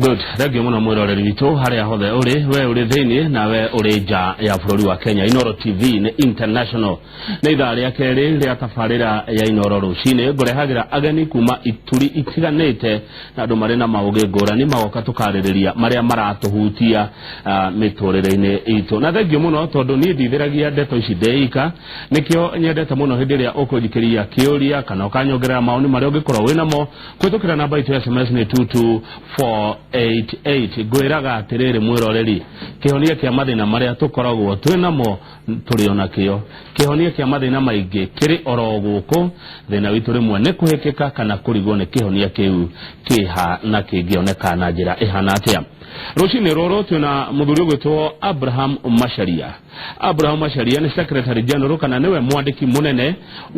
Good. Thengiũ mũno mwĩroreri witũ harĩa hothe ũrĩ, we ũrĩ thĩinĩ na we ũrĩ nja ya bũrũri wa Kenya. Inoro TV nĩ international. Nĩ ithaa rĩa kerĩ rĩa tabarĩra ya Inoro rũcinĩ ngũrehagĩra ageni kuma ituri itiganĩte na andũ marĩ na maũgĩ ngũrani magoka tũkarĩrĩria marĩa maratũhutia mĩtũrĩre-inĩ itũ. Na thengiũ mũno tondũ niĩ ndithĩragia ndeto ici ndĩika, nĩkĩo nyendete mũno hĩndĩ ĩrĩa ũkũnjikĩria kĩũria kana ũkanyongerera maoni marĩa ũngĩkorwo wĩnamo kũhĩtũkĩra namba itũ ya SMS nĩ 22488. Ngwĩraga atĩrĩrĩ mwĩroreri, kĩhonia kĩa mathĩna marĩa tũkoragwo twĩnamo tũrĩ ona kĩo. Kĩhonia kĩa mathĩna maingĩ kĩrĩ oro gũkũ. Thĩna witũ rĩmwe nĩ kũhĩkĩka kana kũrigwo nĩ kĩhonia kĩu kĩha na kĩngĩoneka na njĩra ĩhana atĩa. Rũcinĩ rũrũ twĩna mũthuri ũgwĩtwo Abraham Macharia. Abraham Macharia nĩ Secretary General kana nĩwe mwandĩki mũnene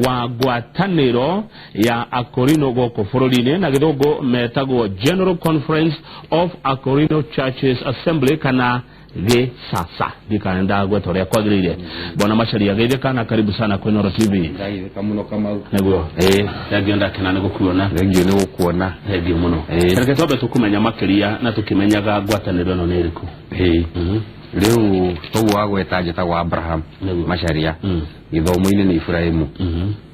wa ngwatanĩro ya Akorino gũkũ bũrũri-inĩ, na gĩthũngũ metagwo General Conference of Akorino Churches Assembly kana gĩcaca. Ndikana ndagweta ũrĩa kwagĩrĩire. Bwana Macharia, geithĩka na karibu sana kwĩ Inooro TV. Ndageithĩka mũno, Kamau. Nĩguo, ĩĩ, thengio, ndakena nĩ gũkuona. Thengio nĩ gũkuona. Thengio mũno. Reke twambe tũkũmenya makĩria na tũkĩmenyaga ngwatanĩro ĩno nĩ ĩrĩkũ. Ĩĩ, rĩu toguo wagweta, njĩtagwo Abraham Macharia. Gĩthomo-inĩ nĩ Ibrahimu.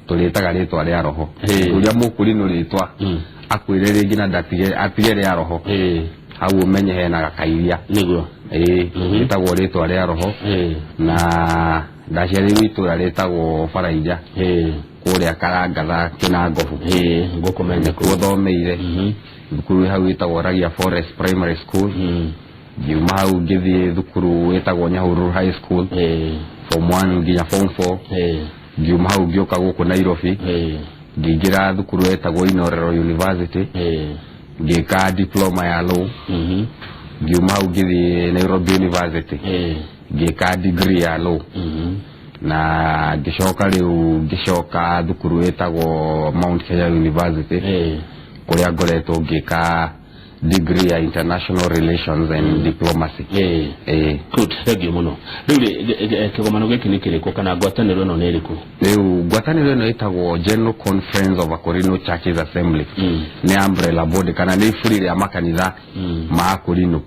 Tũrĩtaga rĩtwa rĩa roho. Ũrĩa mũkũrinũ rĩtwa akwĩre rĩngĩ na ndatige atige rĩa roho, hau ũmenye hena gakairia. Ĩĩ, rĩtagwo rĩtwa rĩa roho. Na ndaciarĩirwo itũra rĩtagwo Baraija, kũrĩa Karangatha, Kĩnangobu. Ĩĩ, ngũkũmenya. Nĩkuo thomeire. Thukuru ĩ hau ĩtagwo Ragia Forest Primary School. Ngiuma hau ngĩthiĩ thukuru ĩtagwo Nyahururu High School, form 1 nginya form 4. Ngiuma hau ngĩũka gũkũ Nairobi. Ngĩingĩra thukuru ĩtagwo Inorero University. Ngĩka diploma ya law. Ngiuma hau ngĩthiĩ Nairobi University. Ngĩka degree ya law. Na ngĩcoka rĩu ngĩcoka thukuru ĩtagwo Mount Kenya University, kũrĩa ngoretwo ngĩka degree ya international relations and diplomacy. Ĩĩ. Good, thank you mũno. Rĩu rĩ, kĩgomano gĩkĩ nĩ kĩrĩkũ kana ngwatanĩro ĩno nĩ ĩrĩkũ? Rĩu ngwatanĩro ĩno ĩtagwo General Conference of Akorino Churches Assembly. Nĩ umbrella body kana nĩ iburi rĩa makanitha ma Akorino.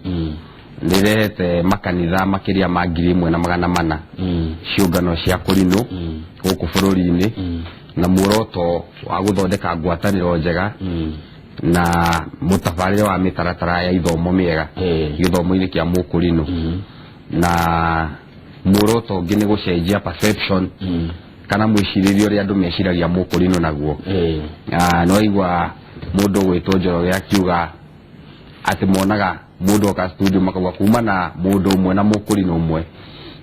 Rĩrehete makanitha makĩria ma 1400, ciũngano cia Akorino gũkũ bũrũri-inĩ, na muoroto wa gũthondeka ngwatanĩro njega na mũtabarĩre wa mĩtaratara ya ithomo mĩega gĩthomo-inĩ kĩa mũkũrinũ. Na muoroto ũngĩ nĩ gũcenjia perception kana mwĩcirĩrie ũrĩa andũ meciragia mũkũrinũ naguo. Ah, nĩ waigua mũndũ ũgwĩtwo Njoroge akiuga atĩ monaga mũndũ oka studio makauga kuma na mũndũ ũmwe na mũkũrinũ ũmwe.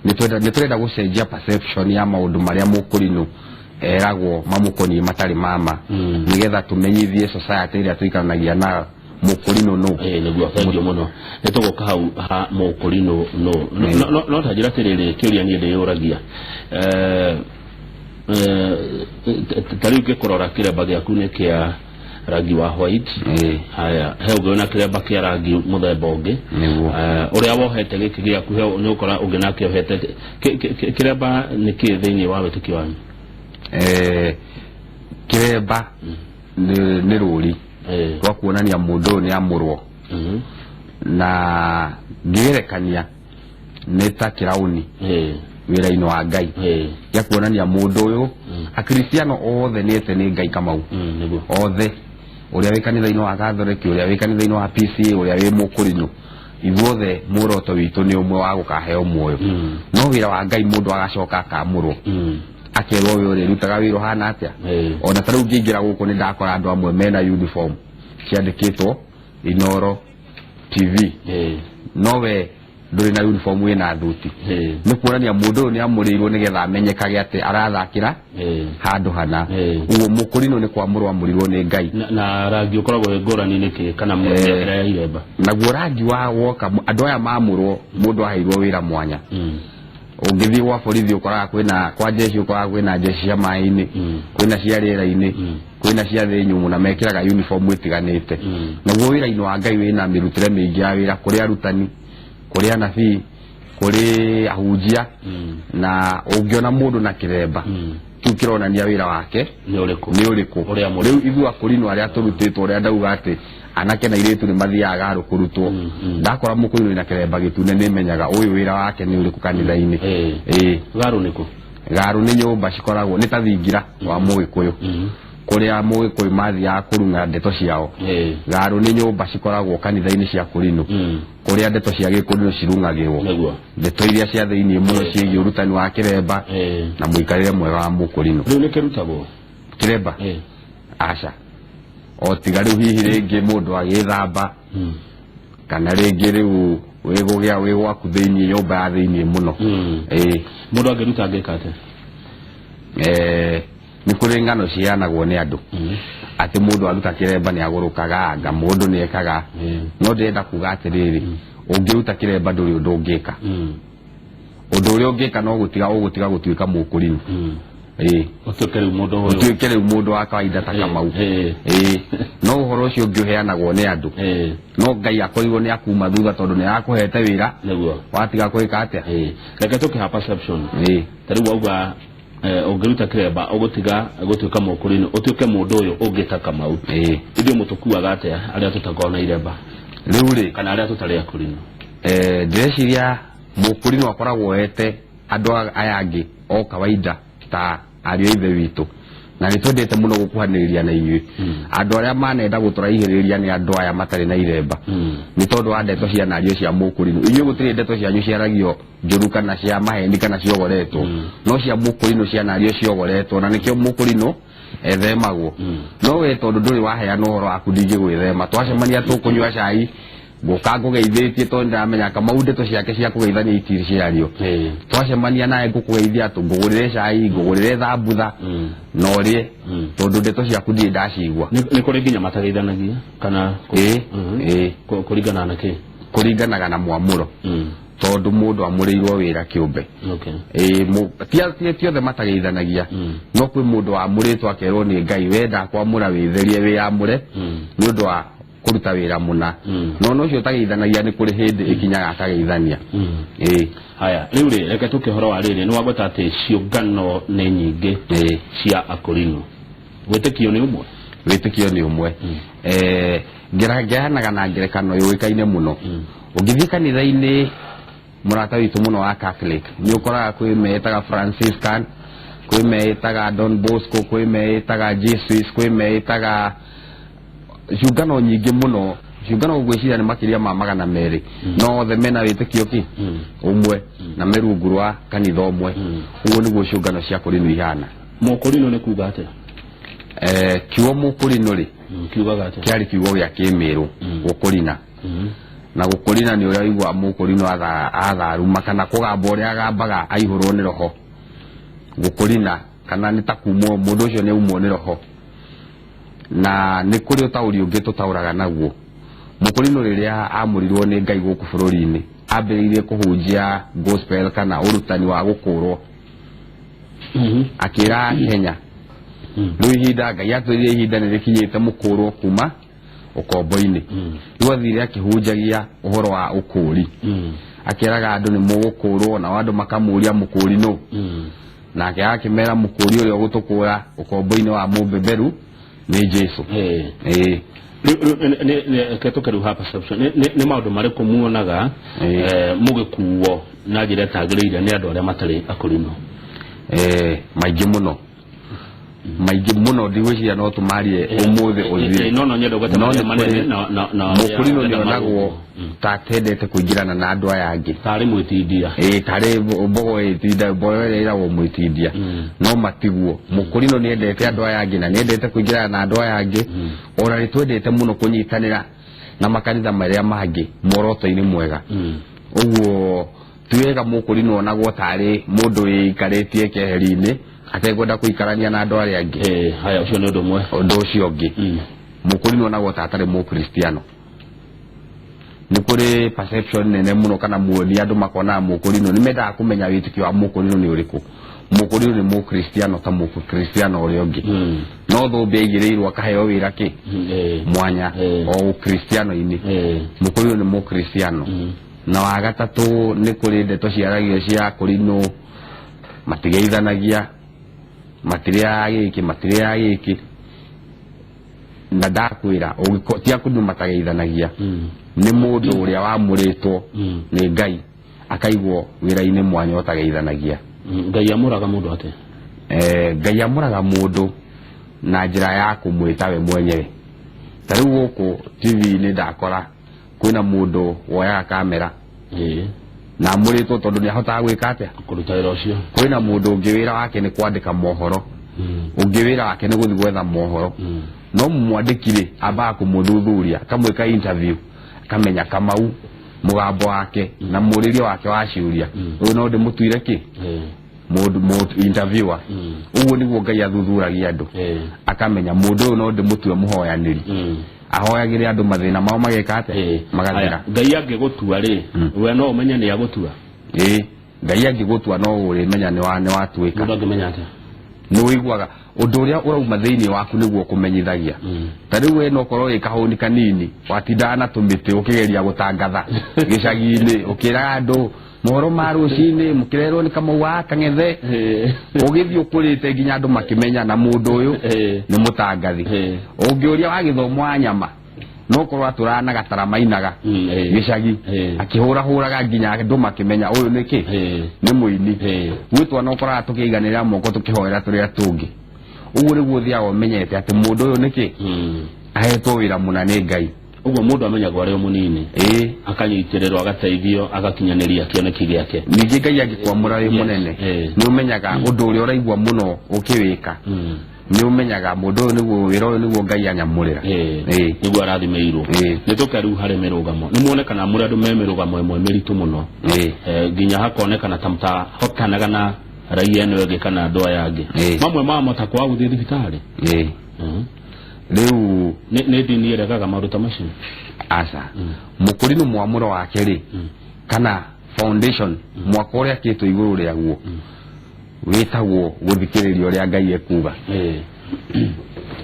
Nĩ tũrenda gũcenjia perception ya maũndũ marĩa mũkũrinũ eragwo mamũkoniĩ matarĩ mama, nĩgetha tũmenyithie society ĩrĩa tũikaranagia na mũkũrinũ nũ. Ĩĩ, nĩguo, thengiũ mũno. Nĩ tũgũka hau ha mũkũrinũ nũ. No ta njĩra atĩrĩrĩ, kĩũria niĩ ndĩyũragia, ta rĩu ngĩkũrora kĩremba gĩaku nĩ kĩa rangi wa white. Haya, he ũngĩ wĩna kĩremba kĩa rangi mũthemba ũngĩ. Ũrĩa wohete gĩkĩ gĩaku, he nĩ ũkora ũngĩ nake ohete kĩremba. Nĩ kĩ thĩinĩ wa wĩtĩkio wanyu? Kĩremba nĩ rũri rwa kuonania mũndũ ũyũ nĩ amũrwo. Na ngĩgerekania nĩ ta kĩraũni wĩra-inĩ wa Ngai gĩa kuonania mũndũ ũyũ, Akristiano othe nĩ ete nĩ Ngai, Kamau. Othe, ũrĩa wĩ kanitha-inĩ wa Katholiki, ũrĩa wĩ kanitha-inĩ wa PCA, ũrĩa wĩ mũkũrinũ, ithuothe muoroto witũ nĩ ũmwe wa gũkaheo muoyo. No wĩra wa Ngai, mũndũ agacoka akamũrwo, akerwo we ũrĩrutaga wĩra ũhana atĩa. Ona ta rĩu ngĩingĩra gũkũ nĩ ndakora andũ amwe mena uniform ciandĩkĩtwo Inoro TV, no we ndũrĩ na uniform, wĩna thuti. Nĩ kuonania mũndũ ũyũ nĩ amũrĩirwo nĩgetha amenyekage atĩ arathakĩra handũ hana. Ũguo mũkũrinũ nĩ kwamũrwo amũrirwo nĩ Ngai. Na rangi ũkoragwo wĩ ngũrani nĩkĩ kana mĩakĩre ya iremba? Naguo rangi wa woka, andũ aya mamũrwo, mũndũ aheirwo wĩra mwanya. Ũngĩthiĩ gwa borithi ũkoraga kwĩna, kwa jeshi ũkoraga kwĩna jeshi cia maĩ-inĩ, kwĩna cia rĩera-inĩ, kwĩna cia thĩ nyũmũ, na mekĩraga uniform ĩtiganĩte. Naguo wĩra-inĩ wa Ngai wĩna mĩrutĩre mĩingĩ ya wĩra, kũrĩ arutani, kũrĩ anabii, kũrĩ ahunjia. Na ũngĩona mũndũ na kĩremba Kĩu kĩronania wĩra wake nĩ ũrĩkũ? Nĩ ũrĩkũ. Ũrĩa mũrĩ. Rĩu ithuĩ akũrinũ arĩa tũrutĩtwo, ũrĩa ndauga atĩ anake na airĩtu nĩ mathiaga garũ kũrutwo, ndakora mũkũrinũ na kĩremba gĩtune, nĩ menyaga ũyũ wĩra wake nĩ ũrĩkũ kanitha-inĩ. Ĩĩ. Garũ nĩkũ? Garũ nĩ nyũmba cikoragwo nĩ ta thingira wa mũgĩkũyũ, kũrĩa mũgĩkũyũ mathiaga kũrung'a ndeto ciao. Garũ nĩ nyũmba cikoragwo kanitha-inĩ cia kũrinũ, kũrĩa ndeto cia gĩkũrinũ cirung'agĩrwo, ndeto iria cia thĩiniĩ mũno ciĩgiĩ ũrutani wa kĩremba na mũikarĩre mwega wa mũkũrinũ. Rĩu nĩ kĩrutagwo? Kĩremba? Aca, o tiga rĩu hihi rĩngĩ mũndũ agĩthamba, kana rĩngĩ rĩu wĩgũgĩa wĩ gwaku thĩiniĩ, nyũmba ya thĩiniĩ mũno. Ĩĩ. Mũndũ angĩruta angĩka atĩa? Nĩ kũrĩ ng'ano ciheanagwo nĩ andũ atĩ mũndũ aruta kĩremba nĩ agũrũkaga, anga mũndũ nĩ ekaga, no ndĩrenda kuga atĩrĩrĩ, ũngĩruta kĩremba ndũrĩ ũndũ ũngĩka. Ũndũ ũrĩa ũngĩka no gũtiga ũgũtiga gũtuĩka mũkũrinũ. Ĩĩ. Ũtuĩke rĩu mũndũ ũyũ. Ũtuĩke rĩu mũndũ wa kawaida ta Kamau. Ĩĩ, no ũhoro ũcio ũngĩ ũheanagwo nĩ andũ, no Ngai akorirwo nĩ akuma thutha tondũ nĩ arakũhete wĩra, watiga kwĩka atĩa? Reke tũkĩha perception. Ĩĩ. Ta rĩu wauga ũngĩruta kĩremba ũgũtiga gũtuĩka mũkũrinũ, ũtuĩke mũndũ ũyũ ũngĩ ta Kamau. Ithuĩ mũtũkuaga atĩa arĩa tũtakoragwo na iremba, Rĩu rĩ, kana arĩa tũtarĩ akũrinũ? Ndĩreciria mũkũrinũ akoragwo ete andũ aya angĩ o kawaida ta ariũ a ithe witũ, na nĩ twendete mũno gũkuhanĩrĩria na inyuĩ. Andũ arĩa manenda gũtũraihĩrĩria nĩ andũ aya matarĩ na iremba, nĩ tondũ wa ndeto cia nario cia mũkũrinũ. Inyuĩ gũtirĩ ndeto cianyu ciaragio njũru kana cia maheni kana ciogoretwo, no cia mũkũrinũ cia nario ciogoretwo, na nĩkĩo mũkũrinũ ethemagwo. No we tondũ ndũrĩ waheana ũhoro waku, ndingĩgwĩthema. Twacemania tũkũnyua cai, ngũka ngũgeithĩtie, tondũ ndĩramenya Kamau ndeto ciake cia kũgeithania itirĩ ciario. Twacemania nawe ngũkũgeithia atũ ngũgũrĩre cai, ngũgũrĩre thambutha, na ũrĩe, tondũ ndeto ciaku ndirĩ ndacigua. Nĩ kũrĩ nginya matageithanagia kana? Ĩĩ. Ĩĩ. Kũringana na kĩ? Kũringanaga na mwamũro, tondũ mũndũ amũrĩirwo wĩra kĩũmbe. Ĩĩ, ti othe matageithanagia, no kwĩ mũndũ wamũrĩtwo akerwo nĩ Ngai, we ndakwamũra wĩtherie, wĩyamũre nĩ ũndũ wa kũruta wĩra mũna. No ũcio ũtageithanagia, nĩ kũrĩ hĩndĩ ĩkinyaga akageithania. Ĩĩ. Haya, rĩu rĩ, reke tũke ũhoro wa rĩrĩ. Nĩ wagweta atĩ ciũngano nĩ nyingĩ cia akũrinũ. Wĩtĩkio nĩ ũmwe? Wĩtĩkio nĩ ũmwe. Ngeanaga na ngerekano yũĩkaine mũno. Ũngĩthiĩ kanitha-inĩ mũrata witũ mũno wa Catholic, nĩ ũkoraga kwĩ meĩtaga Franciscan, kwĩ meĩtaga Don Bosco, kwĩ meĩtaga Jesus, kwĩ meĩtaga ciũngano nyingĩ mũno. Ciũngano ngwĩciria nĩ makĩria ma 200, no othe mena wĩtĩkio ki ũmwe na me rungu rwa kanitha ũmwe. Ũguo nĩguo ciũngano cia kũrinũ ihana. Mũkũrinũ nĩ kuga atĩa? Kiugo mũkũrinũ rĩ, Kiugaga atĩa? Kĩarĩ kiugo gĩa kĩmĩrũ, gũkũrina. Na gũkũrina nĩ ũrĩa ũigua mũkũrinũ atharuma kana kũgamba ũrĩa agambaga aihũrwo nĩ roho, gũkũrina kana nĩ ta kumwo, mũndũ ũcio nĩ aumwo nĩ roho. Na nĩ kũrĩ ũtaũri ũngĩ tũtaũraga naguo. Mũkũrinũ rĩrĩa amũrirwo nĩ Ngai gũkũ bũrũri-inĩ, ambĩrĩirie kũhunjia gospel kana ũrutani wa gũkũrwo, akĩra Kenya, rĩu ihinda Ngai atwĩrire ihinda nĩ rĩkinyĩte mũkũrwo kuma ũkombo-inĩ. Rĩu athire akĩhunjagia ũhoro wa ũkũũri, akĩraga andũ nĩ mũgũkũrwo, nao andũ makamũria, mũkũũri nũ? Nake akĩmera mũkũũri ũrĩa ũgũtũkũra ũkombo-inĩ wa mũbeberu nĩ Jesu. Ĩĩ. Reke tũke rĩu ha perception. Nĩ maũndũ marĩkũ muonaga mũgĩkuo na njĩra ĩtagĩrĩire nĩ andũ arĩa matarĩ akũrinũ? Maingĩ mũno, maingĩ mũno, ndigwĩciria no tũmarie ũmũthĩ ũthire. No nyende ũgwete No marĩa nĩ manene na mũkũrinũ ũrĩa nĩ onagwo marũngo. Ta atendete kũingĩrana na andũ aya angĩ. Tarĩ mwĩtindia. Ĩĩ, tarĩ mbogo ĩtinda, mbogo ĩrĩa ĩragwo mwĩtindia. No matiguo, mũkũrinũ nĩ endete andũ aya angĩ na nĩ endete kũingĩrana na andũ aya angĩ. Ona nĩ twendete mũno kũnyitanĩra na makanitha marĩa mangĩ muoroto-inĩ mwega. Ũguo ti wega mũkũrinũ onagwo tarĩ mũndũ wĩikarĩtie keheri-inĩ atekwenda kũikarania na andũ arĩa angĩ. Haya, ũcio nĩ ũndũ ũmwe. Ũndũ ũcio ũngĩ, mũkũrinũ onagwo ta atarĩ mũkristiano. Nĩ kũrĩ perception nene mũno kana muoni, andũ makonaga mũkũrinũ, nĩ mendaga kũmenya wĩtĩkio wa mũkũrinũ nĩ ũrĩkũ. Mũkũrinũ nĩ mũkristiano ta mũkristiano ũrĩa ũngĩ, no thũmbĩ aigĩrĩirwo akaheo wĩra kĩ mwanya o ũkristiano-inĩ. Mũkũrinũ nĩ mũkristiano. Na wa gatatũ, nĩ kũrĩ ndeto ciaragio cia kũrinũ matigeithanagia. Matirĩaga gĩkĩ, matirĩaga gĩkĩ. Na ndakwĩra ti akũndũ matageithanagia. Nĩ mũndũ ũrĩa wamũrĩtwo nĩ Ngai akaigwo wĩra-inĩ mwanya ũtageithanagia. Ngai amũraga mũndũ atĩa? Ngai amũraga mũndũ na njĩra ya kũmwĩta we mwenyewe. Ta rĩu gũkũ TV-inĩ ndakora kwĩna mũndũ woyaga kamera na amũrĩtwo tondũ nĩ ahotaga gwĩka atĩa? Kũruta wĩra ũcio. Kwĩna mũndũ ũngĩ wĩra wake nĩ kwandĩka mohoro, ũngĩ wĩra wake nĩ gũthiĩ gwetha mohoro. No mwandĩki rĩ, ambaga kũmũthuthuria, akamwĩka interview, akamenya Kamau mũgambo wake na mũrĩrie wake wa ciũria, ũyũ no ndĩmũtuire kĩ mũndũ interviewer. Ũguo nĩguo Ngai athuthuragia andũ, akamenya mũndũ ũyũ no ndĩmũtue mũhoyanĩri, ahoyagĩre andũ mathĩna mao mageka atĩa? Magathira. Aya, Ngai angĩgũtua rĩ, we no ũmenye nĩ agũtua? Ĩĩ, Ngai angĩgũtua no ũrĩmenya nĩ wa nĩ watuĩka. Mũndũ angĩmenya atĩa? Nĩ ũiguaga ũndũ ũrĩa ũrauma thĩinĩ waku nĩguo ũkũmenyithagia. Ta rĩu we no ũkorwo wĩ kahũni kanini watindaga na tũmĩtĩ ũkĩgeria gũtangatha gĩcagi-inĩ, ũkĩraga andũ mohoro ma rũcinĩ mũkĩrerwo nĩ Kamau wa Kang'ethe, ũgĩthiĩ ũkũrĩte nginya andũ makĩmenya na mũndũ ũyũ nĩ mũtangathi. Ũngĩũria wa gĩthomo wa nyama, no korwo atũraga na gatara mainaga gĩcagi, akĩhũrahũraga nginya andũ makĩmenya ũyũ nĩ kĩ, nĩ mũini. Gwĩ twana ũkoraga tũkĩiganĩrĩra moko tũkĩhoera tũrĩa tũngĩ. Ũguo nĩguo ũthiaga ũmenyete atĩ mũndũ ũyũ nĩ kĩ, ahetwo wĩra mũna nĩ Ngai. Ũguo mũndũ amenyagwo arĩ o mũnini, akanyitĩrĩrwo, agateithio, agakinyanĩria kĩoneki gĩake. Ningĩ Ngai angĩkwamũra wĩ mũnene, nĩ ũmenyaga ũndũ ũrĩa ũraigua mũno ũkĩwĩka, nĩ ũmenyaga mũndũ ũyũ nĩguo wĩra ũyũ nĩguo Ngai anyamũrĩra. Nĩguo arathimĩirwo. Nĩ tũke rĩu harĩ mĩrũgamo. Nĩ muonekana mũrĩ andũ me mĩrũgamo ĩmwe mĩritũ mũno, nginya hakonekana ta mũtahotanaga na raia ĩno ĩngĩ kana andũ aya angĩ. Mamwe mamo ta kwaga gũthiĩ thibitarĩ. Rĩu Nĩ ndini ĩregaga maũndũ ta macio? Aca. Mũkũrinũ mwamũro wake rĩ, kana foundation, mwako ũrĩa akĩtwo igũrũ rĩaguo wĩtagwo gũthikĩrĩria ũrĩa Ngai ekuga,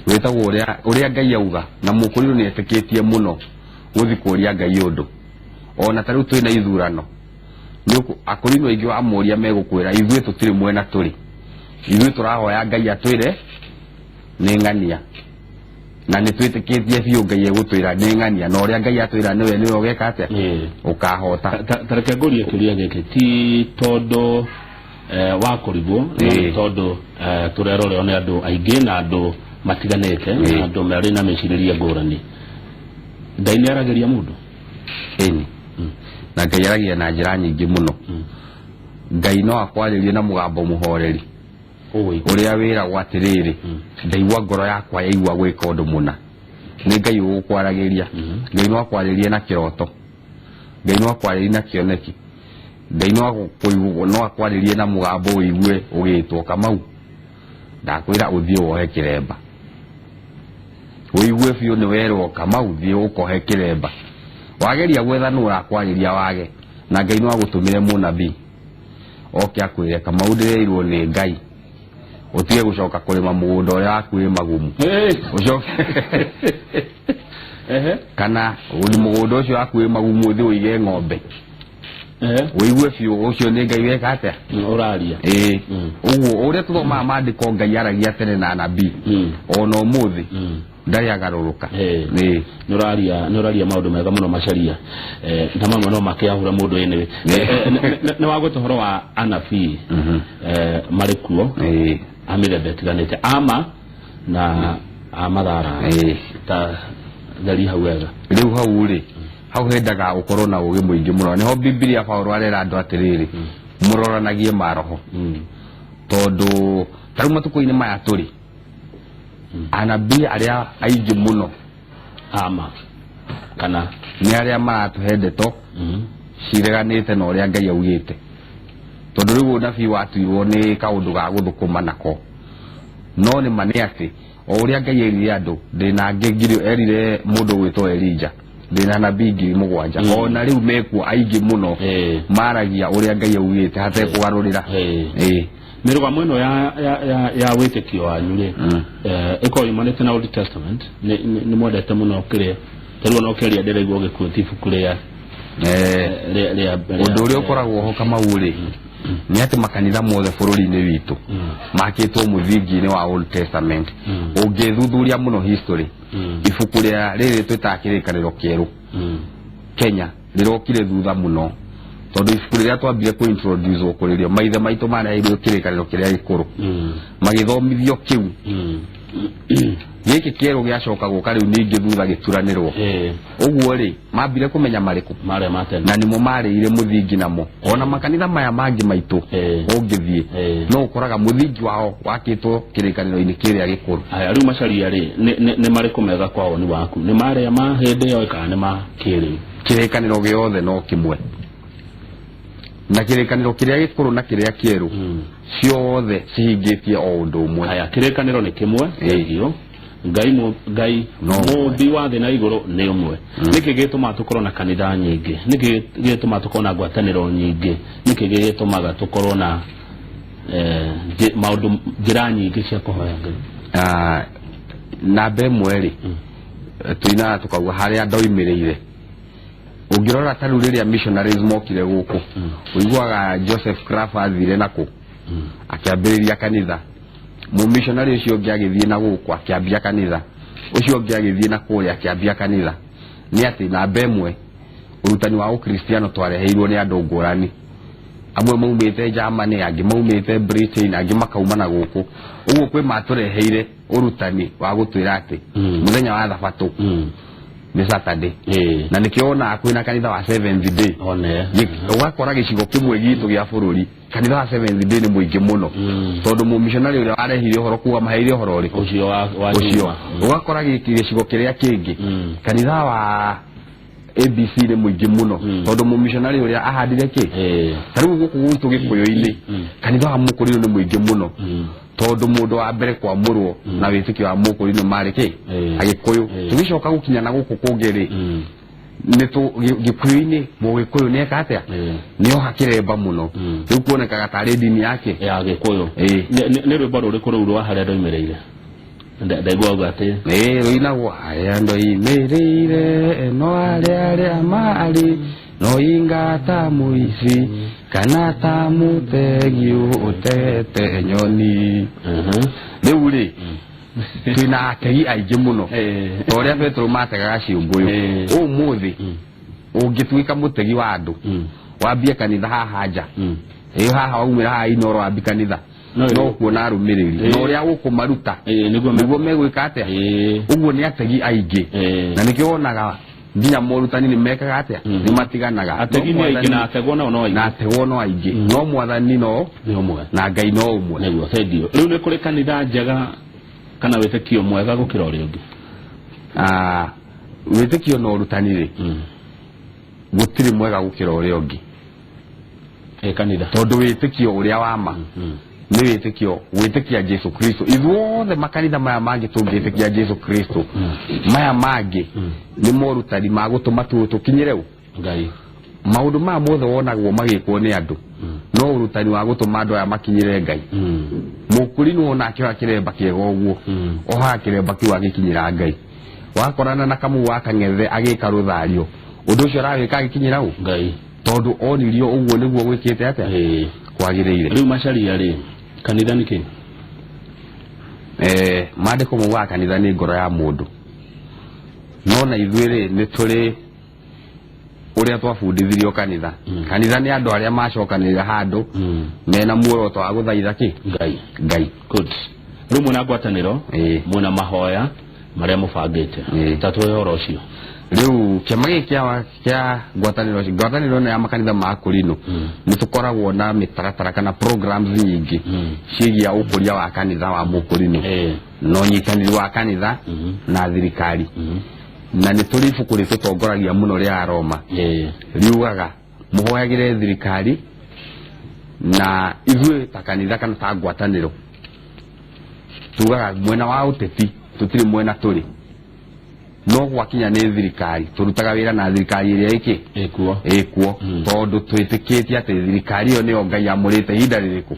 wĩtagwo ũrĩa Ngai auga. Na mũkũrinũ nĩ etĩkĩtie mũno gũthi kũria Ngai ũndũ. Ona ta rĩu twĩna ithurano, akũrinũ aingĩ wamũria megũkwĩra ithuĩ tũtirĩ mwena tũrĩ, ithuĩ tũrahoya Ngai atwĩre nĩ ng'ania, na nĩ twĩtĩkĩtie biũ Ngai egũtwĩra nĩ ng'ania, na ũrĩa Ngai atwĩra nĩwe ũgeka atĩa? Ũkahota. Ta reke ngũrie kĩũria gĩkĩ, ti tondũ wa kũrigwo, no nĩ tondũ tũrerorerwo nĩ andũ aingĩ na andũ matiganĩte, na andũ marĩ na mĩcirĩrie ngũrani. Ngai nĩ aragĩria mũndũ? Ĩni, na Ngai aragia na njĩra nyingĩ mũno. Ngai no akwarĩrie na mũgambo mũhoreri ũrĩa wĩragwo atĩrĩrĩ, ndaigua ngoro yakwa yaigua gwĩka ũndũ mũna, nĩ Ngai ũgũkwaragĩria. Ngai no akwarĩrie na kĩroto, Ngai no akwarĩrie na kĩoneki, Ngai no akwarĩrie na mũgambo ũigue ũgĩtwo Kamau, ndakwĩra ũthiĩ wohe kĩremba, ũigue biũ nĩ werwo Kamau thiĩ ũkohe kĩremba. Wageria gwetha nũ ũrakwarĩria wage, na Ngai no agũtũmĩre mũnabii oke akwĩre Kamau ndĩreirwo nĩ Ngai ũtige gũcoka kũrĩma mũgũnda ũrĩa waku wĩ magumu, ũcoke kana mũgũnda ũcio waku wĩ magumu ũthiĩ ũige ng'ombe, ũigue biũ ũcio nĩ Ngai weka atĩa? Ũraria. Ĩĩ. Ũguo ũrĩa tũthomaga maandĩko, Ngai aragia tene na anabii, ona ũmũthĩ ndarĩ agarũrũka. Ĩĩ. Nĩ ũraria maũndũ mega mũno macaria, na mamwe no makĩahũra mũndũ anyway. Nĩ wagweta ũhoro wa anabii, marĩ kuo a mĩthemba ĩtiganĩte, ama na a mathara. Ta theria hau wega. Rĩu hau rĩ, hau hendaga ũkorwo na ũgĩ mũingĩ mũno. Nĩho Bibilia Paulo arera andũ atĩrĩrĩ, mũroranagie maroho, tondũ ta rĩu matukũ-inĩ maya tũrĩ anabii arĩa aingĩ mũno ama kana nĩ arĩa maratũhe ndeto cireganĩte na ũrĩa Ngai augĩte, tondũ rĩu ũnabii watuirwo nĩ kaũndũ ga gũthũkũma nako. No nĩ ma nĩ atĩ o ũrĩa Ngai erire andũ, ndĩna angĩ ngiri, erire mũndũ ũgwĩtwo Elija ndĩna nabii 7,000, ona rĩu mekuo aingĩ mũno maragia ũrĩa Ngai augĩte hatekũgarũrĩra. Mĩrũgamo ĩno ya wĩtĩkio wanyu rĩ, ĩkorwo yumanĩte na Old Testament? Nĩ mwendete mũno kĩrĩa ta rĩu ona ũkĩaria ndĩraigua ũgĩkuĩte ibuku rĩa Ũndũ ũrĩa ũkoragwo ho Kamau rĩ, Nĩ atĩ makanitha mothe bũrũri-inĩ witũ makĩtwo mũthingi-inĩ wa Old Testament. Ũngĩthuthuria mũno history, ibuku rĩa rĩrĩ twĩtaga Kĩrĩkanĩro Kĩerũ Kenya rĩrokire thutha mũno, tondũ ibuku rĩrĩa twambire kũ introduce kũrĩrio, maithe maitũ mareheirwo Kĩrĩkanĩro kĩrĩa gĩkũrũ, magĩthomithio kĩu. Gĩkĩ kĩerũ gĩacoka gũka rĩu ningĩ thutha gĩturanĩrwo. Ũguo rĩ, mambire kũmenya marĩkũ? Marĩa ma tene. Na nĩmo marĩire mũthingi namo. Ona makanitha maya mangĩ maitũ, ũngĩthiĩ, no ũkoraga mũthingi wao wakĩtwo Kĩrĩkanĩro-inĩ kĩrĩa gĩkũrũ. Aya, rĩu macaria rĩ, nĩ marĩkũ mega kwa woni waku? Nĩ marĩa ma hĩndĩ ĩyo kana nĩ ma kĩrĩu? Kĩrĩkanĩro gĩothe no kĩmwe, na Kĩrĩkanĩro kĩrĩa gĩkũrũ na kĩrĩa kĩerũ, ciothe cihingĩtie o ũndũ ũmwe. Aya, kĩrĩkanĩro nĩ kĩmwe. Thengiũ. Ngai Ngai No ũmwe. Mũmbi wa thĩ na igũrũ nĩ ũmwe. Nĩkĩ gĩtũmaga tũkorwo na kanitha nyingĩ? Nĩkĩ gĩtũmaga tũkorwo na ngwatanĩro nyingĩ? Nĩkĩ gĩtũmaga tũkorwo na maũndũ, njĩra nyingĩ cia kũhoya Ngai? Ah, namba ĩmwe rĩ, tũinaga tũkauga harĩa ndoimĩrĩire. Ũngĩrora ta rĩu rĩrĩa missionaries mokire gũkũ, ũiguaga Joseph Krapf athire nakũ akĩambĩrĩria kanitha, mũmissionary ũcio ũngĩ agĩthiĩ na gũkũ akĩambia kanitha, ũcio ũngĩ agĩthiĩ na kũrĩa akĩambia kanitha. Nĩ atĩ namba ĩmwe, ũrutani wa ũkristiano twareheirwo nĩ andũ ngũrani, amwe maumĩte Germany, angĩ maumĩte Britain, angĩ makauma na gũkũ. Ũguo kwĩ matũreheire ũrutani wa gũtwĩra atĩ mũthenya wa Thabatũ nĩ Saturday. Na nĩkĩo wonaga kwĩna kanitha wa Seventh Day. One. Ũgakora gĩcigo kĩmwe gitũ gĩa bũrũri, kanitha wa Seventh Day nĩ mũingĩ mũno, tondũ mũmissionary ũrĩa warehire ũhoro kuga maheire ũhoro ũrĩkũ? Ũcio wa Ũcio. Juma. Ũgakora gĩkĩ gĩcigo kĩrĩa kĩngĩ, kanitha wa ABC nĩ mũingĩ mũno, tondũ mũmissionary ũrĩa ahandire kĩ. Ta rĩu gũkũ gwitũ Gĩkũyũ-inĩ, kanitha wa Mũkũrinũ nĩ mũingĩ mũno, tondũ mũndũ wa mbere kwamũrwo na wĩtĩkio wa Mũkũrinũ marĩ kĩ? Agĩkũyũ. Tũgĩcoka gũkinya na gũkũ kũngĩ rĩ, nĩ Gĩkũyũ-inĩ, Mũgĩkũyũ nĩ eka atĩa? Nĩ oha kĩremba mũno. Rĩu kuonekaga tarĩ ndini yake. Ya Gĩkũyũ. Nĩ rwĩmbo rũrĩkũ rũu rwa harĩa ndoimĩrĩire? Ndaigua uga atĩ Ĩĩ, rũinagwo harĩa ndoimĩrĩire, no arĩa arĩa marĩ no inga ta mũici kana ta mũtegi ũtete nyoni. Rĩu rĩ, twĩna ategi aingĩ mũno, ta ũrĩa Petero mategaga ciũngũyũ. Ũmũthĩ ũngĩtuĩka mũtegi wa andũ, wambie kanitha haha nja, ĩyo haha waumĩra haha Inoro, wambi kanitha, no kuona arũmĩrĩri na ũrĩa ũkũmaruta nĩguo nĩguo megwĩka atĩa. Ũguo nĩ ategi aingĩ, na nĩkĩo wonaga nginya morutani nĩ mekaga atĩa? Nĩ matiganaga. Ategi No nĩ aingĩ Mwathani- na ategwo nao no na aingĩ. Ategwo no aingĩ, no Mwathani no Nĩ ũmwe. Na Ngai no ũmwe. Nĩguo, thengiũ. Rĩu nĩ kũrĩ kanitha njega kana wĩtĩkio mwega gũkĩra ũrĩa ũngĩ? Ah, wĩtĩkio na ũrutani rĩ, gũtirĩ mwega gũkĩra ũrĩa ũngĩ. Ĩ kanitha. Tondũ wĩtĩkio ũrĩa wa ma nĩ wĩtĩkio gwĩtĩkia Jesu Kristo. Ithuothe makanitha maya mangĩ tũngĩtĩkia Jesu Kristo, maya mangĩ nĩ morutani ma gũtũma tũkinyĩre ũ? Ngai. Maũndũ maya mothe wonagwo magĩkwo nĩ andũ no ũrutani wa gũtũma andũ aya makinyĩre Ngai. Mũkũrinũ ona akĩoya kĩremba kĩega ũguo, ohaga kĩremba kĩu agĩkinyĩra Ngai. Wakorana na kamũ wa kang'ethe agĩka rũthario, ũndũ ũcio arawĩka agĩkinyĩra ũ? Ngai. Tondũ onirio ũguo nĩguo gwĩkĩte atĩa? Kwagĩrĩire. Rĩu macaria rĩ, kanitha nĩ kĩ? Maandĩko maugaga kanitha nĩ ngoro ya mũndũ, no na ithuĩ rĩ, nĩ tũrĩ ũrĩa twabundithirio kanitha. Kanitha nĩ andũ arĩa macokanĩrĩra handũ mena muoroto wa gũthaitha kĩ? Ngai. Ngai. Good. Rĩu mwĩna ngwatanĩro, mwĩna mahoya marĩa mũbangĩte. Ta tũhe ũhoro ũcio. Rĩu kĩama gĩkĩ kĩa ngwatanĩro ĩno ya makanitha ma Akũrinũ, nĩ tũkoragwo na mĩtaratara kana programs nyingĩ ciĩgiĩ ũkũria wa kanitha wa Mũkũrinũ na ũnyitanĩri wa kanitha na thirikari. Na nĩ tũrĩ ibuku rĩtũtongoragia mũno rĩa Aroma, riugaga mũhoyagĩre thirikari. Na ithuĩ ta kanitha kana ta ngwatanĩro tugaga mwena wa ũteti tũtirĩ mwena tũrĩ, no gwakinya nĩ thirikari, tũrutaga wĩra na thirikari ĩrĩa ĩkĩ Ĩkuo. Ĩkuo, tondũ twĩtĩkĩtie atĩ thirikari ĩyo nĩyo Ngai amũrĩte ihinda rĩrĩkũ,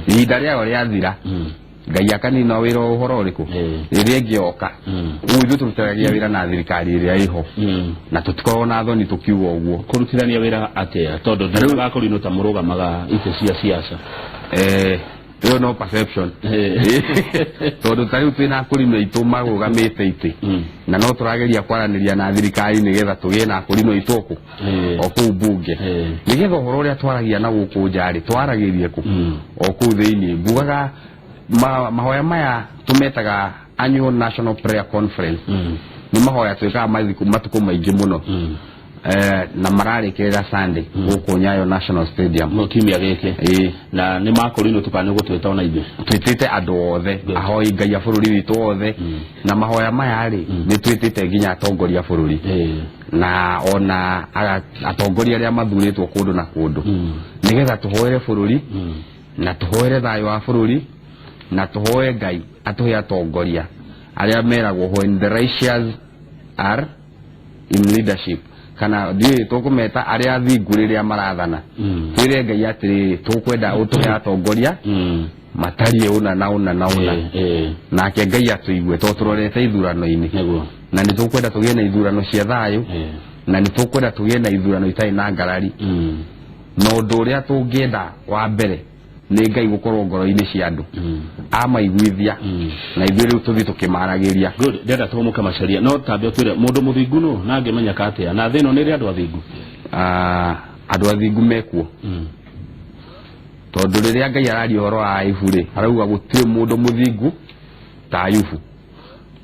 ihinda rĩayo rĩathira. Ngai akanina wĩra ũhoro ũrĩkũ rĩrĩa ĩngĩoka. Ũguo ithuĩ tũrutithagia wĩra na thirikari ĩrĩa ĩho, na tũtikoragwo na thoni tũkiuga ũguo. Kũrutithania wĩra atĩa, tondũ ndĩraga kũrinũ ta mũrũgamaga itĩ cia siasa? Ĩyo no perception, tondũ ta rĩu twĩna akũrinũ aitũ marũgamĩte itĩ, na no tũrageria kwaranĩria na thirikari nĩgetha tũgĩe na akũrinũ aitũ kũ o kũu mbunge, nĩgetha ũhoro ũrĩa twaragia na gũkũ nja rĩ, twaragĩrie kũ o kũu thĩinĩ. Ngugaga mahoya maya tũmetaga Annual National Prayer Conference. Nĩ mahoya twĩkaga matukũ maingĩ mũno, na mararĩkĩrĩra Sunday gũkũ Nyayo National Stadium. No kiumia gĩkĩ? Ĩĩ. Na nĩ makũrinũ tũkana nĩ gũtwĩta ona ithuĩ? Twĩtĩte andũ othe, ahoi Ngai a bũrũri witũ othe, na mahoya maya rĩ, nĩ twĩtĩte nginya atongoria a bũrũri na ona atongoria arĩa mathurĩtwo kũndũ na kũndũ, nĩgetha tũhoere bũrũri na tũhoere thayũ wa bũrũri na tũhoe Ngai atũhe atongoria arĩa meragwo "when the righteous are in leadership", kana ndiũĩ tũkũmeta arĩa athingu rĩrĩa marathana. Twĩre Ngai atĩrĩrĩ, tũkwenda ũtũhe atongoria matariĩ ũna na ũna na ũna, nake Ngai atũigue, tondũ tũrorete ithurano-inĩ, na nĩ tũkwenda tũgĩe na ithurano cia thayũ, na nĩ tũkwenda tũgĩe na ithurano itarĩ na ngarari. Na ũndũ ũrĩa tũngĩenda wa mbere nĩ Ngai gũkorwo ngoro-inĩ cia andũ, amaiguithia, na ithuĩ rĩu tũthiĩ tũkĩmaragĩria. Good. Ndĩrenda tũhũmũke macaria, no tambe ũtwĩre mũndũ mũthingu nũ, na angĩmenyeka atĩa, na thĩ ĩno nĩ ĩrĩ andũ athingu? Ah, andũ athingu mekuo, tondũ rĩrĩa Ngai araria ũhoro wa Ayubu rĩ, arauga gũtirĩ mũndũ mũthingu ta Ayubu.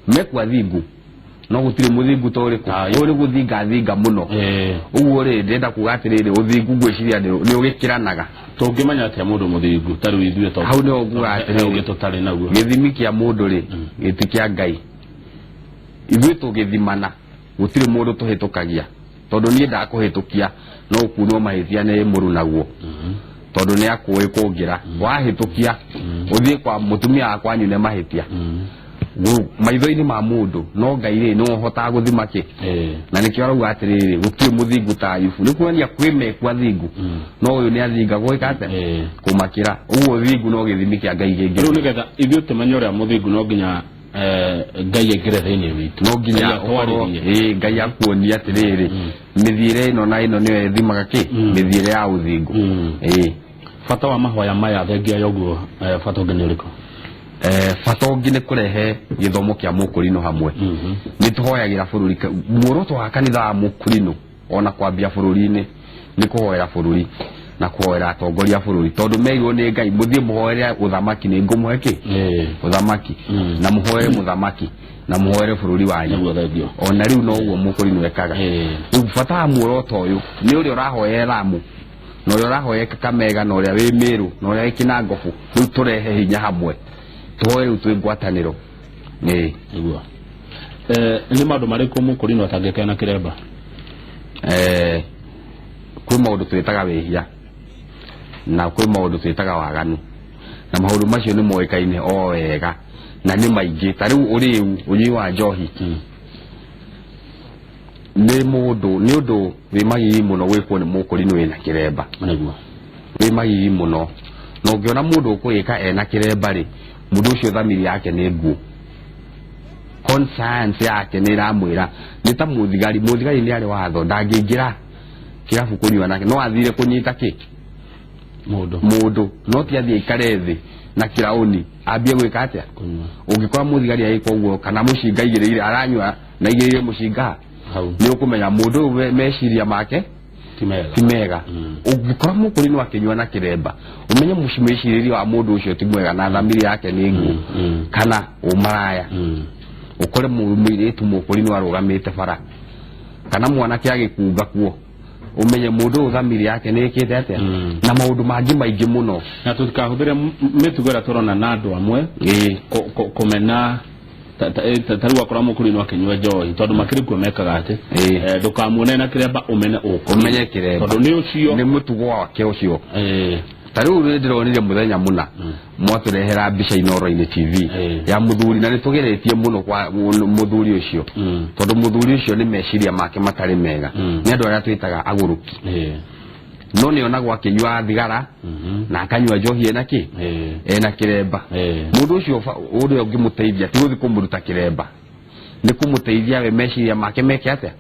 Mekuo athingu, no gũtirĩ mũthingu ta ũrĩkũ ũrĩ gũthinga thinga mũno. Ũguo rĩ, ndĩrenda kuga atĩrĩrĩ, ũthingu ngwĩciria nĩ ũgĩkĩranaga. Tũngĩmenya atĩa mũndũ mũthingu ta rĩu ithuĩ, tondũ Hau nĩho nguga he atĩrĩrĩ, ũngĩ tũtarĩ naguo? Gĩthimi kĩa mũndũ rĩ, gĩti kĩa Ngai. Ithuĩ tũgĩthimana gũtirĩ mũndũ tũhĩtũkagia, tondũ niĩ ndakũhĩtũkia no ũkunwo mahĩtia nĩ mũrunaguo, tondũ nĩ akũĩ kũngĩra. Wahĩtũkia ũthiĩ kwa mũtumia wakwa nyune mahĩtia. Maitho-inĩ ma mũndũ, no Ngai rĩ, nĩwe ũhotaga gũthima kĩ, na nĩkĩo arauga atĩrĩrĩ, gũtirĩ mũthingu ta Ayubu. Nĩ kuonania kwĩ meku athingu, no ũyũ nĩ athinga gwĩka atĩa? Kũmakĩra. Ũguo ũthingu no gĩthimi kĩa Ngai kĩngĩ. Rĩu nĩgetha ithuĩ tũmenye ũrĩa mũthingu, no nginya Ngai aingĩre thĩinĩ witũ. No nginya Ngai ũkorwo atwarĩrie. Ĩĩ, Ngai akuonia atĩrĩrĩ, mĩthiĩre ĩno na ĩno nĩyo ĩthimaga kĩ, mĩthiĩre ya ũthingu. Ĩĩ. Bata wa mahoya maya, thengia ya ũguo, bata ũngĩ nĩ ũrĩkũ? Bata ũngĩ nĩ kũrehe gĩthomo kĩa mũkũrinũ hamwe. Nĩ tũhoyagĩra bũrũri. Muoroto wa kanitha wa mũkũrinũ ona kwambia bũrũri-inĩ nĩ kũhoera bũrũri na kũhoera atongoria a bũrũri, tondũ merirwo nĩ Ngai, mũthiĩ mũhoere ũthamaki, nĩ ngũmũhe kĩ? Ũthamaki. Na mũhoere mũthamaki na mũhoere bũrũri wanyu. Nĩguo, thengio. Ona rĩu noguo mũkũrinũ ekaga. Rĩu bata wa muoroto ũyũ nĩ ũrĩa ũrahoera Lamu na ũrĩa ũrahoya Kakamega na ũrĩa wĩ Mĩrũ na ũrĩa wĩ Kinangobu, rĩu tũrehe hinya hamwe, tũhoe rĩu twĩ ngwatanĩro. Ĩĩ. Nĩguo. Nĩ maũndũ marĩkũ mũkũrinũ atangĩkena na kĩremba? Kwĩ maũndũ twĩtaga wĩhia na kwĩ maũndũ twĩtaga waganu, na maũndũ macio nĩ moĩkaine o wega na nĩ maingĩ. Ta rĩu ũrĩu, ũnyui wa njohi nĩ mũndũ, nĩ ũndũ wĩ magigi mũno gwĩkwo nĩ mũkũrinũ wĩna kĩremba. Wĩ magigi mũno, na ũngĩona mũndũ ũkũgĩka ena kĩremba rĩ, mũndũ ũcio thamiri yake nĩ nguũ, conscience yake nĩ ĩramwĩra. Nĩ ta mũthigari, mũthigari nĩ arĩ watho, ndangĩingĩra kĩrabu kũnyua nake, no athire kũnyita kĩ? Mũndũ. Mũndũ, no ti athiĩ aikare thĩ na kĩraũni ambie gwĩka atĩa? Kũnyua. Ũngĩkora mũthigari agĩka ũguo kana mũcinga aigĩrĩire, aranyua na aigĩrĩire mũcinga hau, nĩ ũkũmenya mũndũ ũyũ meciria make ti mega. Ti mega. Ũngĩkora mũkũrinũ akĩnyua na kĩremba, ũmenye mwĩcirĩrie wa mũndũ ũcio ti mwega na thamiri yake nĩ nguũ. Kana ũmaraya, ũkore mũirĩtu mũkũrinũ arũgamĩte bara kana mwanake agĩkunga kuo, ũmenye mũndũ ũyũ thamiri yake nĩ ĩkĩte atĩa, na maũndũ mangĩ maingĩ mũno. Na tũtikahũthĩre mĩtugo ĩrĩa tũrona na andũ amwe kũmena ta rĩu wakora mũkũrinũ akĩnyua njohi, tondũ makĩrĩ kuo mekaga atĩ ndũkamuone na kĩremba ũmene ũkũrinũ. Ũmenye kĩremba. Tondũ nĩ ũcio. Nĩ mũtugo wake ũcio. Ta rĩu nĩ ndĩronire mũthenya mũna mwatũrehera mbica Inooro-inĩ TV ya mũthuri, na nĩ tũgeretie mũno kwa mũthuri ũcio, tondũ mũthuri ũcio nĩ meciria make matarĩ mega. Nĩ andũ arĩa twĩtaga agũrũki. No nĩ onagwo akĩnyua thigara na akanyua njohi ena kĩ, ena kĩremba. Mũndũ ũcio ũrĩa ũngĩmũteithia ti gũthiĩ kũmũruta kĩremba, nĩ kũmũteithia we meciria make meke atĩa,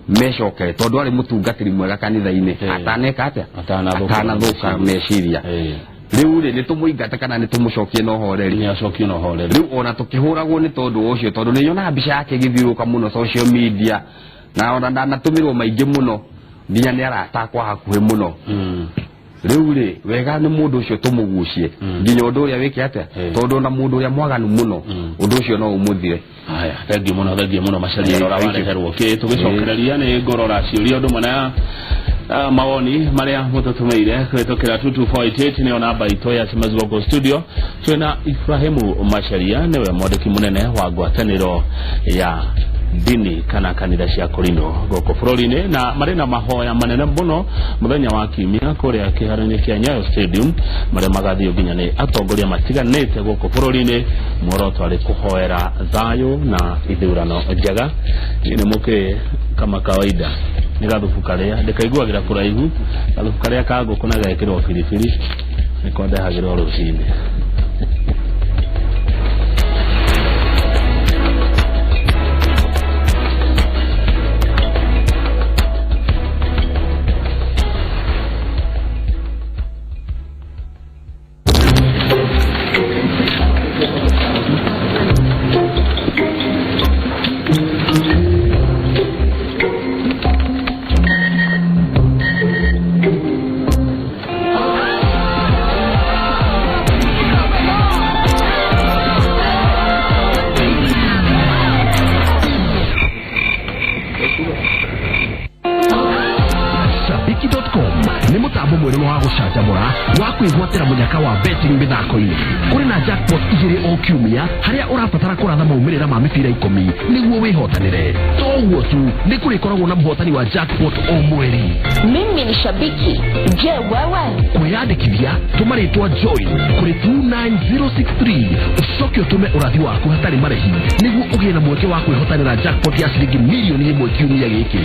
mecokere, tondũ arĩ mũtungatĩri mwega kanitha-inĩ ataneka atĩa, Atanathũka. Atanathũka meciria. Rĩu rĩ, nĩ tũmũingate kana nĩ tũmũcokie na ũhoreri? Nĩ acokie na ũhoreri. Rĩu ona tũkĩhũragwo nĩ tondũ ũcio, tondũ nĩ nyonaga mbica yake ĩgĩthiũrũrũka mũno social media, na ona ndanatũmĩrwo maingĩ mũno nginya nĩ arata akwa hakuhĩ mũno. Rĩu rĩ, wega nĩ mũndũ ũcio tũmũgucie nginya ũndũ ũrĩa wĩke atĩa, tondũ ona mũndũ ũrĩa mwaganu mũno, ũndũ ũcio no ũmũthire. Haya, thengiũ mũno, thengiũ mũno Macharia. Rora Thank you. wareherwo kĩ tũgĩcokereria nĩ ngũrora ciũria ũndũ ũmwe na mawoni marĩa mũtũtũmĩire kũhĩtũkĩra 22488, nĩyo namba itũ ya SMS gũkũ studio. Twĩna Ibrahimu Macharia, nĩwe mwandĩki mũnene wa ngwatanĩro ya ndini kana kanitha cia Kũrinũ gũkũ bũrũri-inĩ, na marĩ na mahoya manene mũno mũthenya wa kiumia kũrĩa kĩharo-inĩ kĩa Nyayo Stadium, marĩa magathiĩ nginya nĩ atongoria matiganĩte gũkũ bũrũri-inĩ, muoroto arĩ kũhoera thayũ na ithurano njega. Niĩ nĩ mũkĩ kama kawaida nĩ gathubu karĩa ndĩkaiguagĩra kũraihu, gathubu karĩa ka ngũkũ na gekĩrwo biribiri, nĩko ndehagĩrwo rũcinĩ. Shabiki.com nĩ mũtambo mwerũ wa gũcanjamũra wa kwĩgwatĩra mũnyaka wa betting mĩthako-inĩ. Kũrĩ na jackpot igĩrĩ o kiumia, harĩa ũrabatara kũratha maumĩrĩra ma mĩbira 10 nĩguo wĩhotanĩre. To ũguo tu, nĩ kũrĩkoragwo na mũhotani wa jackpot o mweri. Mimi ni shabiki. Je, wewe? Kwĩyandĩkithia, tũma rĩtwa join kũrĩ 29063, ũcoke ũtũme ũrathi waku hatarĩ marĩhi nĩguo ũgĩe na mweke wa kwĩhotanĩra jackpot ya ciringi mirioni 1 kiumia gĩkĩ.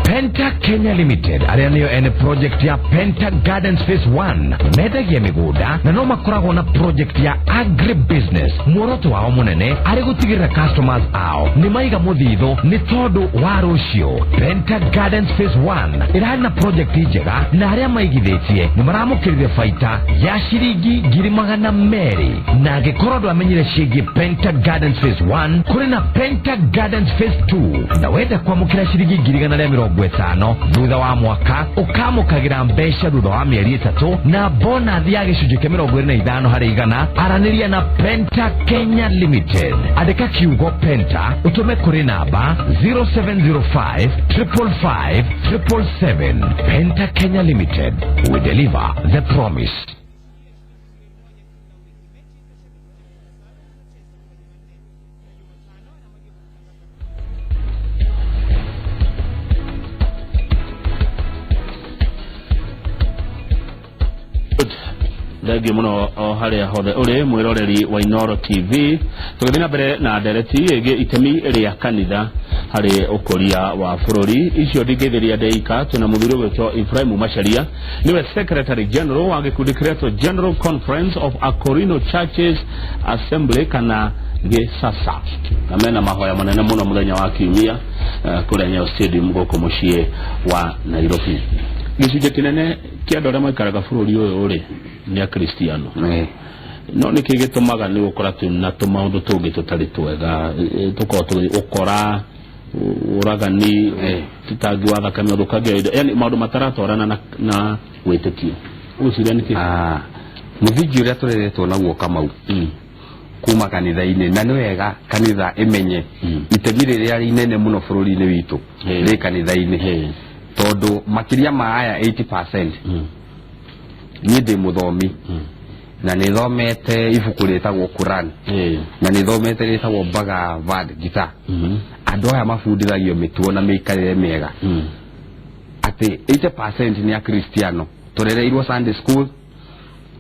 Penta Kenya Limited, arĩa nĩyo ene project ya Penta Gardens Phase 1, mendagia mĩgũnda na no makoragwo na project ya agribusiness. Muoroto wao mũnene arĩ gũtigĩrĩra customers ao nĩ maiga mũthithũ nĩ tondũ wa rũciũ. Penta Gardens Phase 1 ĩrarĩ na project njega, na arĩa maigithĩtie nĩ maramũkĩrire baita ya ciringi 200,000. Na angĩkorwo ndwamenyire ciĩgiĩ Penta Gardens Phase 1, kũrĩ na Penta Gardens Phase 2, na wenda kwamũkĩra ciringi 150,000 thutha wa mwaka, ũkamũkagĩra mbeca thutha wa mĩeri 3 na bonathi ya gĩcunjĩ kĩa 25%. Aranĩria na Penta Kenya Limited, andĩka kiugo Penta ũtũme kũrĩ namba 0705 555 777. Penta Kenya Limited, we deliver the promise. Thengiũ mũno o harĩa hothe ũrĩ mwĩroreri wa Inoro TV, tũgĩthiĩ na mbere na ndereti ĩgiĩ itemi rĩa kanitha harĩ ũkũria wa bũrũri. Icio ndingĩthĩria ndeika, twĩna mũthuri ũgwĩtwo Ibrahimu Macharia, nĩwe Secretary General wa gĩkundi kĩretwo General Conference of Akorino Churches Assembly kana gĩsasa, na mena mahoya manene mũno mũthenya wa kiumia kũrĩa Nyayo Stadium gũkũ mũciĩ wa Nairobi. Gĩcunjĩ kĩnene kĩa andũ arĩa maikaraga bũrũri ũyũ rĩ nĩ akristiano, no nĩkĩ gĩtũmaga nĩ gũkora twĩna tũmaũndũ tũngĩ tũtarĩ twega, tũkorwo tũgĩ ũkora, ũragani, ũitangi wa thakame, ũthũkangia indo, yani maũndũ mataratwarana na wĩtĩkio? Ũgwĩciria nĩkĩ? Mũthingi ũrĩa tũreretwo naguo, Kamau, kuma kanitha-inĩ, na nĩ wega kanitha ĩmenye itemi rĩrĩa inene mũno bũrũri-inĩ witũ rĩ kanitha-inĩ, tondũ makĩria ma aya 80%. Niĩ ndĩ mũthomi na nĩ thomete ibuku rĩtagwo Quran na nĩ thomete rĩtagwo Bhagavad Gita. Andũ aya mabundithagio mĩtugo na mĩikarĩre mĩega, atĩ 80% nĩ akristiano. Tũrereirwo Sunday school,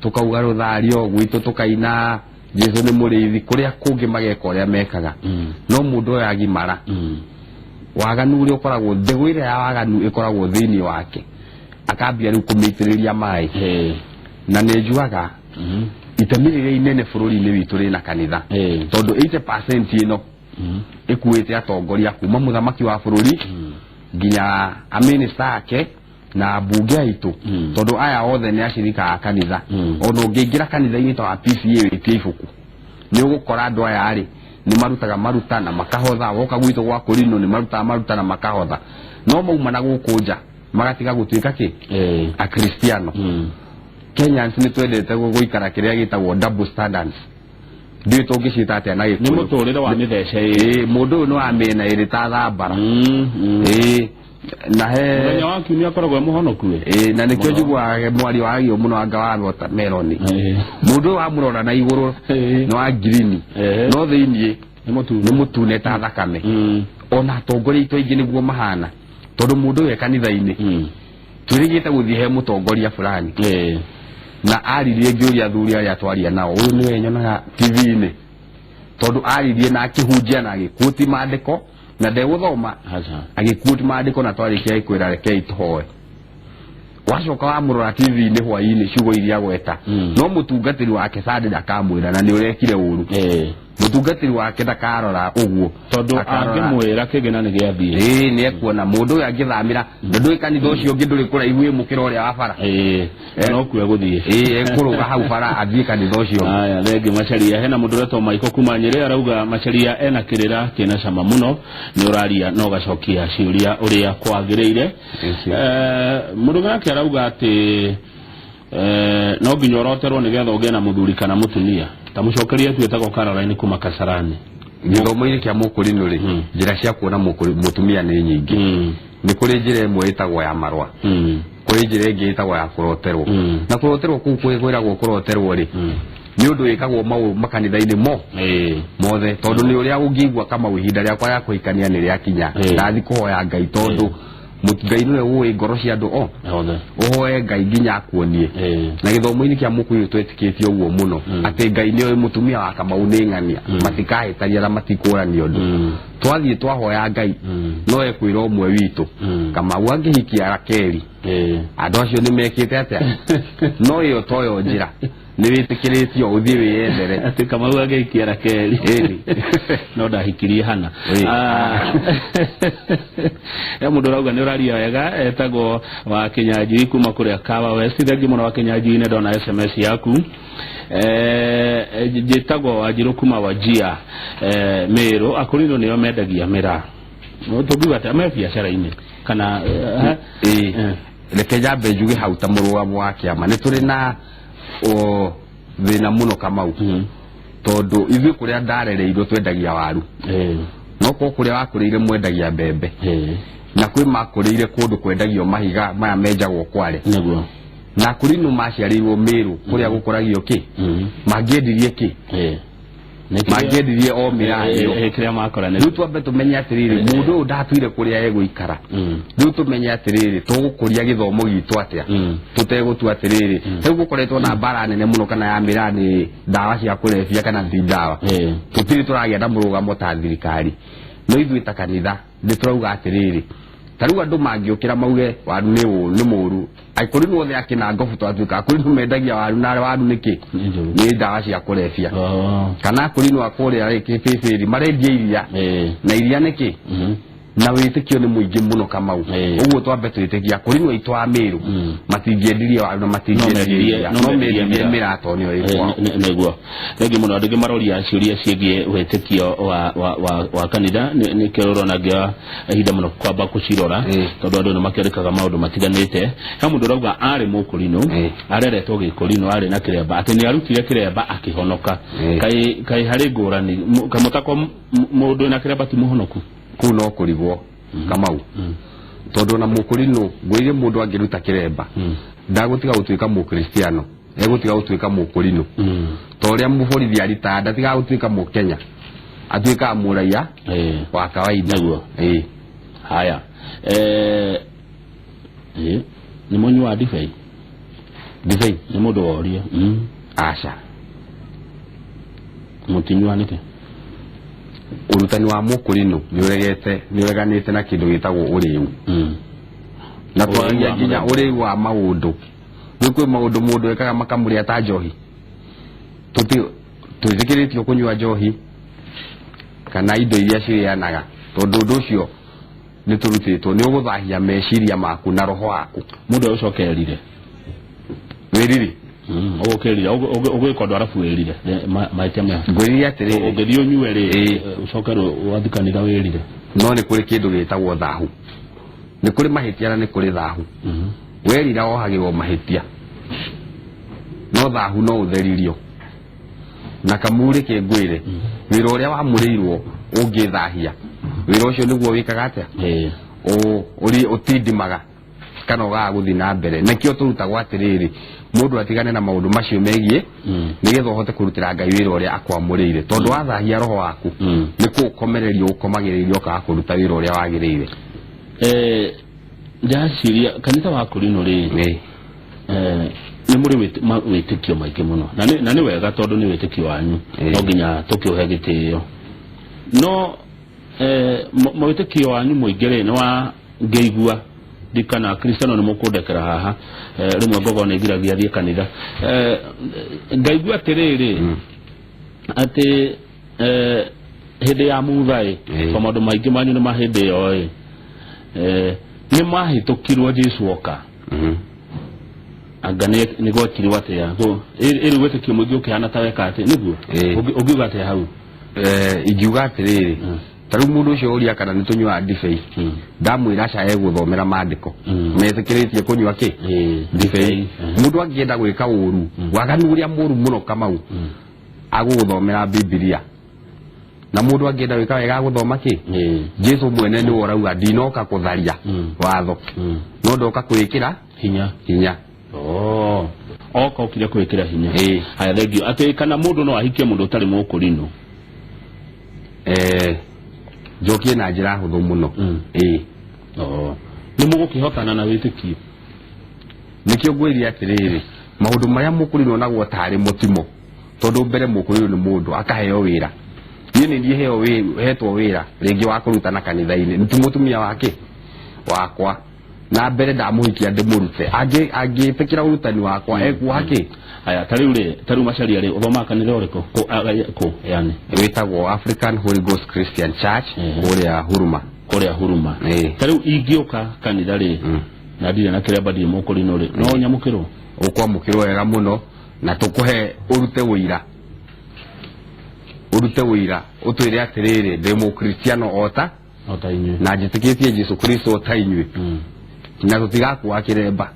tukauga rũthario gwitũ, tukaina Jesu nĩ mũrĩithi kũrĩa kũngĩ mageka ũrĩa mekaga no mũndũ ũyũ agimara waganu ũrĩa ũkoragwo mbegũ ĩrĩa ya waganu ĩkoragwo thĩinĩ wake akambia rĩu kũmĩitĩrĩria maĩ na nĩ njuaga itemi rĩrĩa inene bũrũri-inĩ witũ rĩna kanitha tondũ 80% ĩno ĩkuĩte atongoria kuma mũthamaki wa bũrũri nginya amĩnĩsta ake na ambunge aitũ tondũ aya othe nĩ acirika a kanitha. Ona ũngĩingĩra kanitha-inĩ ta wa PCA wĩtie ibuku nĩ ũgũkora andũ aya rĩ nĩ marutaga maruta na makahotha. Woka gwitũ gwa kũrinũ nĩ marutaga maruta na makahotha, no mauma na gũkũ nja magatiga gũtuĩka kĩ akristiano. Kenyans nĩ twendete gũikara kĩrĩa gĩtagwo double standards, ndiũĩ tũngĩciĩta atĩa na nĩ Gĩkũyũ. Mũtũrĩre wa mĩthece ĩrĩ. Ĩĩ, mũndũ ũyũ nĩ wa mĩena ĩrĩ ta thambara. Ĩĩ, na he Mũthenya wa kiumia akoragwo e mũhonoku ĩ. Ĩĩ, na nĩkĩo njiguaga mwario wagio mũno anga wa watermelon. Mũndũ ũyũ wamũrora na igũrũ nĩ wa ngirini no thĩiniĩ nĩ mũtune. Nĩ mũtune ta thakame. Ona atongoria aitũ aingĩ nĩguo mahana tondũ mũndũ ũyũ e kanitha-inĩ twĩrĩgĩte gũthiĩ he mũtongoria fulani na aririe ngĩũria athuri arĩa twaria nao ũyũ nĩwe nyonaga TV-inĩ tondũ aririe na akĩhunjia na agĩkuũti maandĩko na ndegũthoma Aca. Agĩkuũti maandĩko na twarĩkia agĩkwĩra rekei tũhoe. Wacoka wamũrora TV-inĩ hwaĩ-inĩ ciugo iria gweta no mũtungatĩri wake Sunday ndakamwĩra na nĩ ũrekire ũru. Mũtungatĩri wake ndakarora ũguo. Tondũ Akarora- angĩmwĩra kĩgĩna nĩ gĩathiĩ. Ĩĩ, nĩ ekuona mũndũ ũyũ angĩthamĩra na ndũĩ kanitha ũcio ũngĩ ndũrĩ kũraihu ĩ mũkĩra ũrĩa wa bara. No kue gũthiĩ. Ĩĩ, ekũrũga hau bara athiĩ kanitha ũcio ũngĩ. Aya, thengi Macharia. Hena mũndũ ũretwo Maiko kuma Nyĩrĩ arauga Macharia ena kĩrĩra kĩna cama mũno, nĩ ũraria na ũgacokia ciũria ũrĩa kwagĩrĩire. Thank you. Mũndũ nake arauga atĩ no nginya ũroterwo nĩgetha ũgĩe na mũthuri kana mũtumia. Ta mũcokeria tu etagwo Caroline kuma Kasarani. Gĩthomo-inĩ kĩa mũkũrinũ rĩ, njĩra cia kuona mũtumia nĩ nyingĩ. Nĩ kũrĩ njĩra ĩmwe ĩtagwo ya marũa, kũrĩ njĩra ĩngĩ ĩtagwo ya kũroterwo. Na kũroterwo kũu kwĩragwo kũroterwo rĩ, nĩ ũndũ wĩkagwo makanitha-inĩ mo mothe tondũ nĩ ũrĩa ũngĩigua Kamau ihinda rĩakwa rĩa kũhikania nĩ rĩakinya. Ndathi kũhoya Ngai tondũ Ngai nĩwe ũĩ ngoro cia andũ o Othe. Ũhoe Ngai nginya akuonie. Na gĩthomo-inĩ kĩa mũkũyũ twĩtĩkĩtie ũguo mũno atĩ Ngai nĩoĩ mũtumia wa Kamau nĩ ng'ania, matikahĩtania na matikũrania ũndũ. Twathiĩ twahoya Ngai no ekwĩra ũmwe witũ Kamau angĩhikia Rakeli andũ acio nĩ mekĩte atĩa, no ĩyo toyo njĩra nĩ wĩtĩkĩrĩtio ũthiĩ wĩyendere. Atĩ Kamau agĩikia Rakeli. Ĩni. No ndahikirie Hana. Ĩĩ. Ah. He mũndũ ũrauga nĩ ũraria wega etagwo wa Kĩnyanjui kuma kũrĩa Kawa West. Thengi mũno wa Kĩnyanjui, nĩ ndona SMS yaku. Njĩtagwo Wanjirũ kuma Wajia, Mĩrũ. Akũrinũ nĩo mendagia mĩraa. Tũngiuga atĩa me biacara-inĩ kana Ĩĩ. Reke njambe njuge hau ta mũrũgamo wa kĩama nĩ tũrĩ na o, thĩna mũno Kamau tondũ ithuĩ kũrĩa ndarereirwo twendagia waru no korwo kũrĩa wakũrĩire mwendagia mbembe na kwĩ makũrĩire kũndũ kwendagio mahiga maya menjagwo kware Nĩguo. Na kũrinũ maciarĩirwo Mĩrũ kũrĩa gũkũragio kĩ mangĩendirie kĩ mangĩendirie o mĩraa ĩyo. Kĩrĩa makora Rĩu twambe tũmenye atĩrĩrĩ, mũndũ ũyũ ndatuire kũrĩa egũikara. Rĩu tũmenye atĩrĩrĩ, tũgũkũria gĩthomo gitũ atĩa tũtegũtua atĩrĩrĩ rĩu gũkoretwo na mbara nene mũno kana ya mĩraa nĩ ndawa cia kũrebia kana ti ndawa. Tũtirĩ tũragĩa na mũrũgamo ta thirikari, no ithuĩ ta kanitha nĩ tũrauga atĩrĩrĩ, ta rĩu andũ mangĩũkĩra mauge waru nĩ nĩ mũru, akũrinũ othe akĩna ngobu twatuĩka akũrinũ mendagia waru na waru nĩkĩ? Nĩ njũru. Nĩ ndawa cia kũrebia. Oh. Kana akũrinũ a kũrĩa kĩbĩbĩri marendia iria na iria nĩkĩ? Na wĩtĩkio nĩ mũingĩ mũno Kamau. Ũguo twambe twĩtĩkia akũrinũ aitũ a Mĩrũ matingĩendirie waru na matingĩendirie mendirie- iria, no no mendirie mendirie mĩraa. mĩraa tondũ nĩyo ĩ kwao. Nĩguo, thengi mũno. Andũ aingĩ maroria ciũria ciĩgiĩ wĩtĩkio wa kanitha. Nĩkĩo ũrona ngĩoya ihinda mũno kwamba kũcirora tondũ andũ nĩ makĩandĩkaga maũndũ matiganĩte. He mũndũ ũrauga arĩ mũkũrinũ, areretwo gĩkũrinũ, arĩ na kĩremba, atĩ nĩ arutire kĩremba akĩhonoka. Kaĩ harĩ ngũrani kamũtako mũndũ wĩna kĩremba ti mũhonoku? Kũu no kũrigwo Kamau tondũ ona mũkũrinũ ngwĩrire mũndũ angĩruta kĩremba ndagũtiga gũtuĩka mũkristiano, egũtiga gũtuĩka mũkũrinũ ta ũrĩa mũborithi aritaga ndatigaga gũtuĩka mũkenya, atuĩkaga mũraiya wa kawaida. Nĩguo. Ĩĩ. Haya, nĩ mũnyua wa ndibei? Ndibei? Nĩ mũndũ woria. Aca. Mũtinyua nĩkĩ? Ũrutani wa mũkũrinũ nĩ ũregete, nĩ ũreganĩte na kĩndũ gĩtagwo ũrĩu. Na Ũrĩu twaragia wa nginya mũthemba. Ũrĩu wa maũndũ. Rĩu kwĩ maũndũ mũndũ ekaga makamũrĩa ta njohi. Tũtĩkĩrĩtio kũnyua njohi kana indo iria cirĩanaga, tondũ ũndũ ũcio nĩ tũrutĩtwo nĩ ũgũthahia meciria maku na roho waku. Mũndũ agũcoka erire. Wĩriri. Ũgũkĩrira ũgwĩka ũndũ arabu wĩrire. Mahĩtia maya. Ngwĩrire atĩrĩrĩ, Ũngĩthiĩ ũnyue rĩ, Ĩĩ. ũcoke wathiĩ kanitha wĩrire. No nĩ kũrĩ kĩndũ gĩtagwo thahu, nĩ kũrĩ mahĩtia na nĩ kũrĩ thahu. Werira wohagĩrwo mahĩtia, no thahu no ũtheririo na kamurĩ. Kĩngwĩre, wĩra ũrĩa wamũrĩirwo ũngĩthahia, wĩra ũcio nĩguo wĩkaga atĩa? Ũtindimaga kana ũgaga gũthiĩ na mbere. Nĩkĩo tũrutagwo atĩrĩrĩ, mũndũ atigane na maũndũ macio megiĩ, nĩgetha ũhote kũrutĩra Ngai wĩra ũrĩa akwamũrĩire, tondũ wathahia roho waku, nĩ kũũkomererio ũkomagĩrĩrio ũkaga kũruta wĩra ũrĩa wagĩrĩire. Ndĩraciria kanitha wa Korino rĩ, nĩ mũrĩ wĩtĩkio maingĩ mũno, na nĩ wega tondũ nĩ wĩtĩkio wanyu. No nginya tũkĩũhe gĩtĩo, no mawĩtĩkio wanyu mũingĩ rĩ, nĩ wa ngĩigua ndikana Kristiano nĩ mũkũndekera haha, rĩmwe ngogo nĩ ngiragia thiĩ kanitha, ngaigua atĩrĩrĩ, atĩ hĩndĩ ya Mutha ĩ, to maũndũ maingĩ manyu nĩ ma hĩndĩ ĩyo ĩ, nĩ mahĩtũkirwo Jesu oka. Anga nĩ gwekirwo atĩa? Ĩrĩ wĩtĩkio mũingĩ ũkĩhana ta weka atĩ nĩguo? Ũngiuga atĩa hau? Ingiuga atĩrĩrĩ, ta rĩu mũndũ ũcio ũria kana nĩ tũnyuaga ndibei, ndamwĩra aca, egũthomera maandĩko metĩkĩrĩtie kũnyua kĩ? Ndibei. Mũndũ angĩenda gwĩka ũru, waganu ũrĩa mũru mũno, Kamau, agũgũthomera Bibilia, na mũndũ angĩenda gwĩka wega agũthoma kĩ? Jesu mwene nĩwe ũrauga, "Ndinoka kũtharia watho, no ndoka kwĩkĩra hinya." Hinya. Oh. Oka okire kwĩkĩra hinya. Ĩĩ. Haya, thengiũ. Atĩ kana mũndũ no ahikie mũndũ ũtarĩ mũkũrinũ? Njokie na njĩra hũthũ mũno. Ĩĩ. Oh. Nĩ mũgũkĩhotana na wĩtĩkio? Nĩkĩo ngwĩria atĩrĩrĩ, maũndũ marĩa mũkũrinwo naguo tarĩ mũtimo, tondũ mbere mũkũrinwo nĩ mũndũ akaheo wĩra. Niĩ nĩ niĩ heo hetwo wĩra rĩngĩ wa kũrutana kanitha-inĩ, nĩ ti mũtumia wake wakwa, na mbere ndamũhikia ndĩmũrute. Angĩtĩkĩra ũrutani wakwa, ekuoha kĩ? Haya, ta rĩu rĩ, ta rĩu Macharia rĩ, ũthomaga kanitha ũrĩkũ? Kũ yani? Wĩtagwo African Holy Ghost Christian Church, kũrĩa Huruma. Kũrĩa Huruma? Ĩĩ. Ta rĩu ingĩũka kanitha rĩ, na ndirĩ na kĩremba, ndirĩ mũkũrinũ rĩ, no nyamũkĩrwo? Ũkwamũkĩrwo wega mũno, na tũkũhe ũrute ũira, ũrute ũira ũtwĩre atĩrĩrĩ, ndĩ mũkristiano ota o ta inyuĩ, na njĩtĩkĩtie Jesu Kristo o ta inyuĩ, na tũtigakuoha kĩremba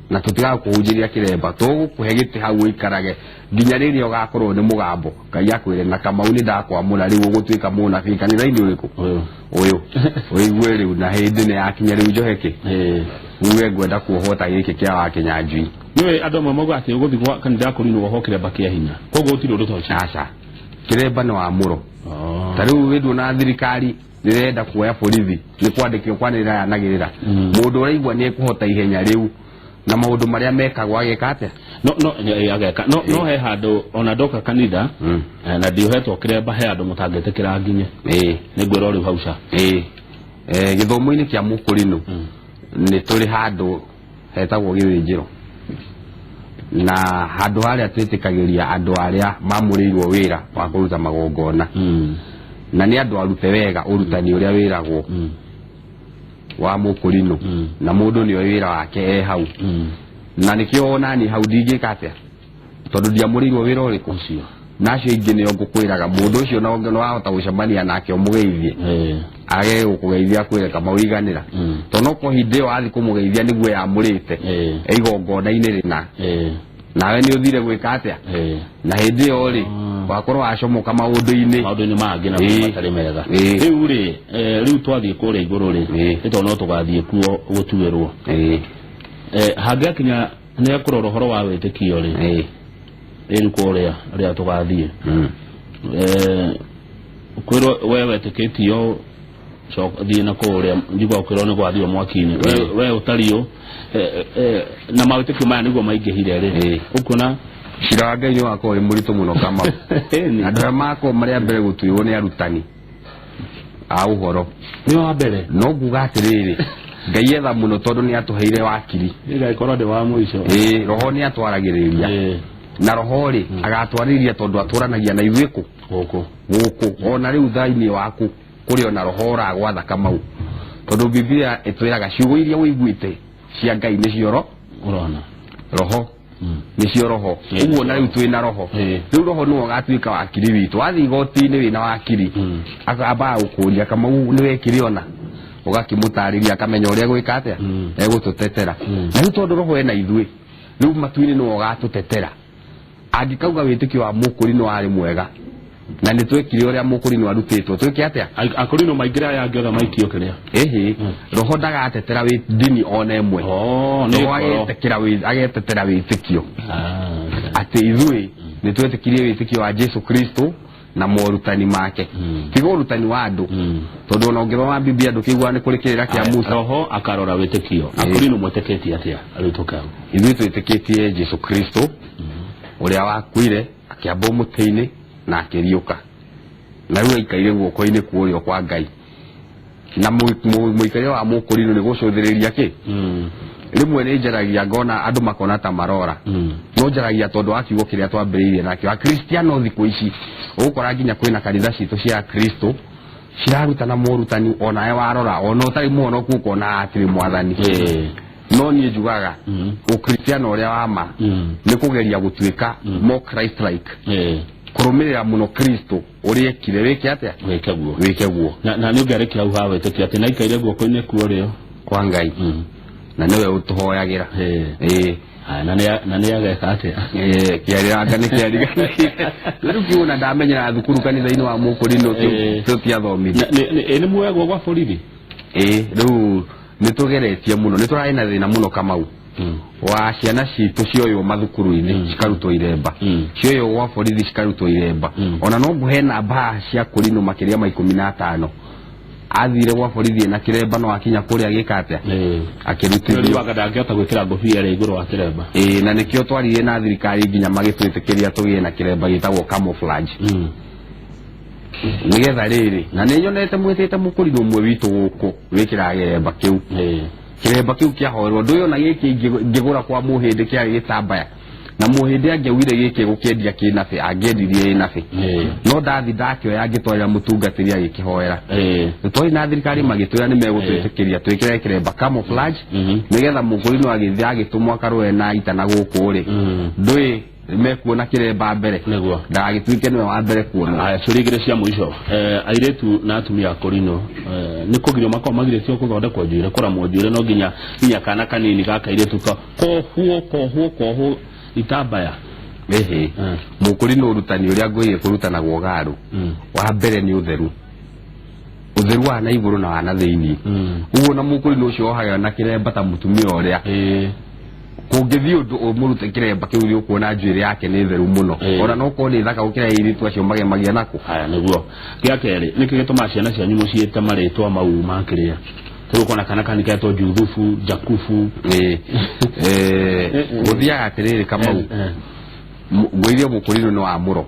na tũtigakũhunjĩria kĩremba. Tũgũkũhe gĩtĩ hau ũikarage nginya rĩrĩa ũgakorwo nĩ mũgambo Ngai akwĩre, "Na Kamau, nĩ ndakwamũra, rĩu ũgũtuĩka mũnabii kanitha-inĩ ũrĩkũ?" Ũyũ. Ũyũ ũigue rĩu, na hĩndĩ nĩ yakinya rĩu njohe kĩ? Uge ngwenda kuohwo ta gĩkĩ kĩa wa Kĩnyanjui. Nĩwe andũ amwe mauga atĩ ũgũthiĩ gwa kanitha ya kũrinũ wohwo kĩremba kĩa hinya, koguo gũtirĩ ũndũ ta ũcio? Aca, kĩremba nĩ wa mũro. Ta rĩu wĩ na thirikari nĩrenda kuoya borithi, nĩ kwandĩkio kwanĩrĩra yanagĩrĩra, mũndũ ũraigua nĩ ekũhota ihenya rĩu na maũndũ marĩa mekagwo ageka atĩa? No ageka no he handũ ona ndoka kanitha, na ndiohetwo kĩremba, he handũ mũtangĩtĩkĩra nginye. Nĩ ngwĩrwo rĩu hau ca. Ĩĩ. Gĩthomo-inĩ kĩa mũkũrinũ nĩ tũrĩ handũ hetagwo gĩthĩnjĩro, na handũ harĩa twĩtĩkagĩria andũ arĩa mamũrĩirwo wĩra wa kũruta magongona, na nĩ andũ arute wega ũrutani ũrĩa wĩragwo wa mũkũrinũ, na mũndũ nĩoĩ wĩra wake e hau, na nĩkĩo onani hau ndingĩka atĩa, tondũ ndiamũrĩirwo wĩra ũrĩkũ. Ũcio. Na acio ingĩ nĩo ngũkwĩraga, mũndũ ũcio no wahota gũcemania nake ũmũgeithie, age gũkũgeithia, akwĩre kama ũiganĩra, tondũ no korwo hĩndĩ ĩyo wathiĩ kũmũgeithia nĩguo yamũrĩte igongona-inĩ rĩna, nawe nĩ ũthire gwĩka atĩa? Na hĩndĩ ĩyo rĩ, wakorwo wacomoka maũndũ-inĩ. Maũndũ-inĩ mangĩ na matarĩ mega. Rĩu rĩ, rĩu twathiĩ kũrĩa igũrũ rĩ, nĩ tondũ no tũgathiĩ kuo gũtuĩrwo, hangĩakinya nĩ ekũrora ũhoro wa wĩtĩkio rĩ, rĩu kũrĩa rĩrĩa tũgathiĩ, kwĩrwo we wetĩkĩtio coka thiĩ na kũrĩa, njigua kwĩrwo nĩ gwathio mwaki-inĩ, we ũtariũ, na mawĩtĩkio maya nĩguo maingĩhire rĩ, ũkuona Cira wa Ngai nĩ wakorwo wĩ mũritũ mũno, Kamau. Ĩni. Andũ arĩa makorwo marĩ a mbere gũtuĩrwo nĩ arutani a ũhoro. Nĩ wa mbere. No nguga atĩrĩrĩ, Ngai etha mũno tondũ nĩ atũheire wakiri. Ĩgagĩkorwo ndĩ wa mũico. Ĩĩ, roho nĩ atwaragĩrĩria. Na roho rĩ, agatwarĩrĩria tondũ atũranagia na ithuĩ kũ? Gũkũ. Gũkũ. Ona rĩu thainĩ waku kũrĩ ona roho ũragwatha, Kamau, tondũ Biblia ĩtwĩraga ciugo iria ũiguĩte cia Ngai nĩcio ro Ũrona. Roho nĩcio roho. Ũguo na rĩu twĩna roho. Rĩu roho nĩwe ũgatuĩka wakiri witũ. Wathiĩ igoti-inĩ wĩna wakiri, akambaga gũkũria, "Kamau, nĩ wekire?" Ona ũgakĩmũtarĩria, akamenya ũrĩa gwĩka atĩa egũtũtetera. Na rĩu tondũ roho ena ithuĩ rĩu matu-inĩ, nĩwe ũgatũtetera angĩkauga wĩtĩkio wa mũkũrinũ warĩ mwega na nĩ twekire ũrĩa mũkũrinũ arutĩtwo twĩke atĩa. Akũrinũ maingĩra, aya angĩ othe maikio kĩrĩa. Ĩhĩ, roho ndagatetera wĩ ndini ona ĩmwe. Oh, nĩ Roho ngoro. agetetera wĩtĩkio Ah, okay. atĩ ithuĩ nĩ twetĩkirie wĩtĩkio wa Jesu Kristo na morutani make, tiga ũrutani wa andũ, tondũ ona ũngĩrora Biblia ndũkĩiguaga nĩ kũrĩ kĩrĩra kĩa Aya, Musa. Roho akarora wĩtĩkio. Akũrinũ mwĩtĩkĩtie atĩa rĩu tũkau? Ithuĩ twĩtĩkĩtie Jesu Kristo ũrĩa wakuire, akĩambwo mũtĩ-inĩ na akĩriũka, na rĩu aikaire guoko-inĩ kwa ũrĩo kwa Ngai. Na mũikarĩre wa mũkũrinũ nĩ gũcũthĩrĩria kĩ rĩmwe nĩ njaragia ngona andũ makona ta marora, no njaragia tondũ wa kiugo kĩrĩa twambĩrĩirie nakĩo. Akristiano thikũ ici ũgũkora nginya kwĩna kanitha citũ cia Kristo cirarutana morutani onawe warora ona ũtarĩ mũhonoku ũkona atĩrĩ Mwathani. No niĩ njugaga ũkristiano ũrĩa wa ma nĩ kũgeria gũtuĩka more Christ like, kũrũmĩrĩra mũno Kristo ũrĩa ekire, wĩke atĩa? Wĩke guo. Wĩke guo. Na nĩ ũngĩarĩkia hau ha wĩtĩkio atĩ naikaire guoko-inĩ kwa ũrĩo kwa Ngai, na nĩwe ũtũhoyagĩra. Ĩĩ. Aya, na nĩ ageka atĩa? Kĩarĩranga nĩ kĩariganĩire rĩu kiuna ndamenyera thukuru kanitha-inĩ wa mũkũrinũ tũtiathomire. Nĩ muoyagwo gwa borithi? Ĩĩ, rĩu nĩ tũgeretie mũno, nĩ tũrarĩ na thĩna mũno, Kamau, wa ciana citũ cioywo mathukuru-inĩ cikarutwo iremba, cioywo gwa borithi cikarutwo iremba. Ona no nguhe namba cia kũrinũ makĩria ma 15 athire gwa borithi na kĩremba, no akinya kũrĩa agĩka atĩa? Akĩrutithio. Wanga ndangĩhota gwĩkĩra ngũbia ĩrĩa igũrũ wa kĩremba. Ĩĩ, na nĩkĩo twaririe na thirikari nginya magĩtwĩtĩkĩria tũgĩe na kĩremba gĩtagwo camouflage, nĩgetha rĩrĩ, na nĩ nyonete mwĩtĩte mũkũrinũ ũmwe witũ gũkũ wĩkĩraga kĩremba kĩu. Kĩremba kĩu kĩahoerwo ndũĩ ona gĩkĩ ingĩgũra kwa mũhĩndĩ kĩarĩ gĩtambaya, na mũhĩndĩ angĩaugire gĩkĩ gũkĩendia kĩnabĩ, angĩendirie ĩnabĩ, no ndathi ndakĩoya ngĩtwarĩra mũtungatĩri agĩkĩhoera. Twarĩ na thirikari magĩtwĩra nĩ megũtwĩtĩkĩria twĩkĩre kĩremba camouflage, nĩgetha mũkũrinũ agĩthiĩ agĩtũmwo akarũe na ita na gũkũ rĩ, ndũĩ mekuona kĩremba mbere. Nĩguo. Ndagagĩtuĩke nĩwe wa mbere kuona. Aya, ciũria igĩrĩ cia mũico. Airĩtu na atumia akũrinũ nĩ kũgirio makoragwo magirĩtio gũthondekwo njuĩrĩ, kũramwo njuĩrĩ, no nginya nginya kana kanini ga kairĩtu kohwo kohwo kohwo itambaya? Ĩhĩ, mũkũrinũ ũrutani ũrĩa ngwĩire kũrutanagwo garu wa mbere nĩ ũtheru, ũtheru wa na igũrũ na wa na thĩinĩ. Ũguo na mũkũrinũ ũcio wohagĩra na kĩremba ta mũtumia ũrĩa kũngĩthiĩ ũndũ ũmũrute kĩremba kĩu, nĩ ũkuona njuĩrĩ yake nĩ theru mũno, ona no korwo nĩ thaka gũkĩra airĩtu acio magemagia nako. Haya, nĩguo gĩa kerĩ, nĩkĩ gĩtũmaga ciana cianyu mũciĩte marĩtwa mau ma kĩrĩa tũrĩ kuona kana kani ketwo Juthubu, Jakubu? Ĩĩ. Gũthiaga atĩrĩrĩ, Kamau, ngwĩire mũkũrinũ nĩ wa mũro,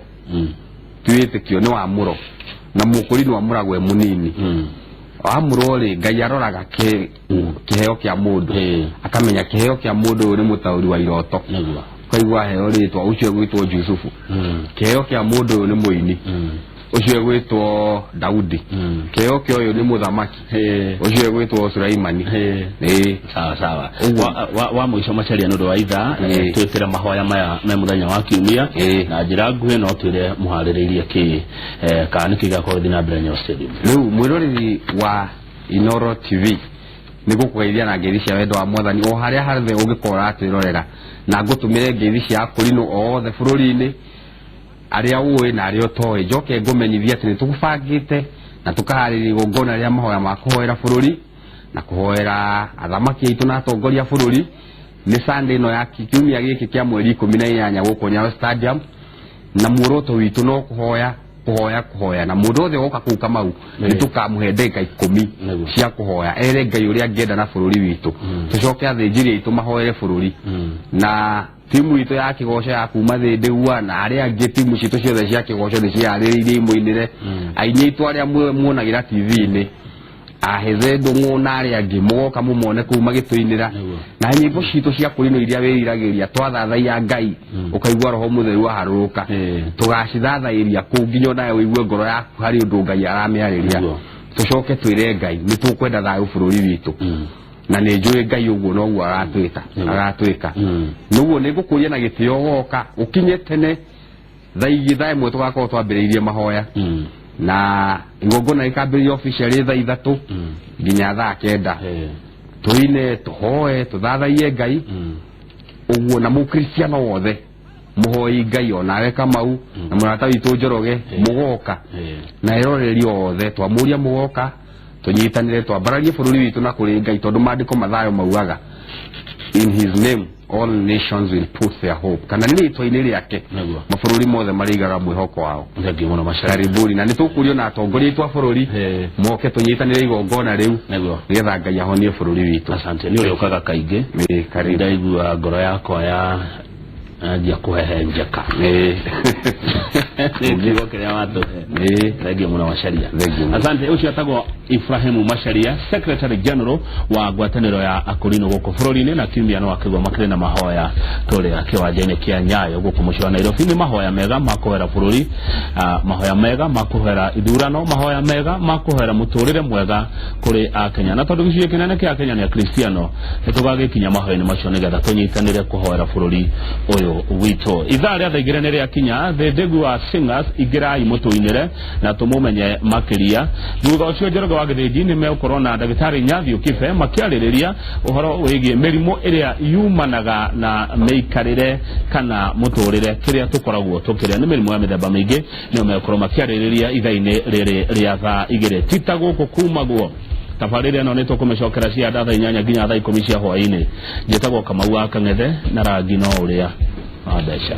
ti wĩtĩkio, nĩ wa mũro, na mũkũrinũ amũragwo e mũnini. Wamũrwo rĩ, Ngai aroraga kĩheo kĩa mũndũ, akamenya kĩheo kĩa mũndũ ũyũ nĩ mũtaũri wa iroto, ũkaigua heo rĩtwa ũcio egwĩtwo Jusufu. Kĩheo kĩa mũndũ ũyũ nĩ mũini, ũcio egwĩtwo Daudi. Kĩheo kĩa ũyũ nĩ mũthamaki, ũcio egwĩtwo Sulaimani. Ĩĩ. Sawa sawa. Ũguo. Wa mũico Macharia, nĩ ũndũ wa ithaa, twĩkĩre mahoya maya me mũthenya wa kiumia na njĩra nguhĩ, no twĩre mũharĩrĩirie kĩ kana nĩkĩ gĩgakorwo gĩthiĩ na mbere Nyayo Stadium. Rĩu mwĩroreri wa Inoro TV, nĩ gũkũgeithia na ngeithi cia wendo wa Mwathani o harĩa harĩthe ũngĩkorwo ũratwĩrorera, na ngũtũmĩre ngeithi cia akũrinũ othe bũrũri-inĩ arĩa ũĩ na arĩa ũtoĩ. Njoke ngũmenyithia atĩ nĩ tũbangĩte na tũkaharĩria igongona rĩa mahoya ma kũhoera bũrũri na kũhoera athamaki aitũ na atongoria a bũrũri. Nĩ Sunday ĩno ya kiumia gĩkĩ kĩa mweri 18 gũkũ Nyayo Stadium, na muoroto witũ no kũhoya. Kũhoya kũhoya na mũndũ wothe woka kũu Kamau nĩ tũkamũhe ndagĩka 10 cia kũhoya ere Ngai ũrĩa angĩenda na bũrũri witũ, tũcoke athĩnjĩri aitũ mahoere bũrũri na timu itũ ya kĩgoco ya kuma Thĩndĩgua na arĩa angĩ. Timu citũ ciothe cia kĩgoco nĩ ciharĩrĩirie imũinĩre. Aini aitũ arĩa muonagĩra TV-inĩ, aheze Ndũng'ũ na arĩa angĩ, mũgoka mũmone kũu magĩtũinĩra na nyĩmbo citũ cia kũrinũ iria wĩriragĩria. Twathathaiya Ngai ũkaigua Roho Mũtheru aharũrũka. Tũgacithathaĩria kũu nginya onawe ũigue ngoro yaku harĩ ũndũ Ngai aramĩarĩria. Tũcoke twĩre Ngai nĩ tũkwenda thayũ bũrũri witũ, na nĩ njũĩ Ngai ũguo noguo agatwĩta agatwĩka. Nĩguo nĩ ngũkũria na gĩtĩo goka ũkinye tene thaa igĩ 1:00 tũgakorwo twambĩrĩirie mahoya na igongona rĩkambĩrĩria officially 3:00 nginya 9:00. Tũine, tũhoe, tũthathaiye Ngai ũguo. Na mũkristiano wothe mũhoi Ngai, onawe Kamau na mũrata witũ Njoroge, mũgoka na eroreri othe twamũria mũgoka tũnyitanĩre twambararie bũrũri witũ na kũrĩ Ngai, tondũ maandĩko mathayo maugaga, "In his name all nations will put their hope," kana nĩ rĩtwa-inĩ rĩake mabũrũri mothe marĩigaga mwĩhoko wao. Thengiũ mũno, Macharia. Karibuni, na nĩ tũkũrio na atongoria aitũ a bũrũri moke tũnyitanĩre igongona rĩu nĩgetha Ngai ahonie bũrũri witũ. Asante, nĩ ũrĩũkaga kaingĩ. Ĩĩ, karibu. Ndaigua ngoro yakwa ya yanjia kũhehenjeka nĩ kiugo kĩrĩa watũhe. Thengiũ mũno, Macharia. Thengiũ mũno. Asante. Ũcio etagwo Ibrahimu Macharia, Secretary General wa ngwatanĩro ya Akorino gũkũ bũrũri-inĩ. Na kiumia no akĩgwa makĩrĩ na mahoya tũrĩa kĩwanja-inĩ kĩa Nyayo gũkũ mũciĩ wa Nairobi. Nĩ mahoya mega ma kũhoera bũrũri, mahoya mega ma kũhoera ithurano, mahoya mega ma kũhoera mũtũrĩre mwega kũrĩ Akenya. Na tondũ gĩcunjĩ kĩnene kĩa Akenya nĩ Akristiano, nĩ tũgagĩkinya mahoya-inĩ macio nĩgetha tũnyitanĩre kũhoera bũrũri ũyũ witũ. Ithaa rĩa 2:00 nĩ rĩakinya. The Ndegua Singers, ingĩrai mũtũinĩre na tũmũmenye makĩria. Thutha ũcio Njoroge wa Gĩthĩnji nĩ megũkorwo na ndagĩtarĩ Nyathiũ Kibe makĩarĩrĩria ũhoro wĩgiĩ mĩrimũ ĩrĩa yumanaga na mĩikarĩre kana mũtũrĩre kĩrĩa tũkoragwo tũkĩrĩa. Nĩ mĩrimũ ya mĩthemba mĩingĩ, nĩo megũkorwo makĩarĩrĩria ithaa-inĩ rĩrĩ rĩa 2:00. Tita gũkũ kumagwo tabarĩra ĩno nĩ tũkũmĩcokera cia 8:00 nginya 10:00 cia hwaĩ-inĩ. Njĩtagwo Kamau wa Kang'ethe, na rangi no ũrĩa wa mbeca.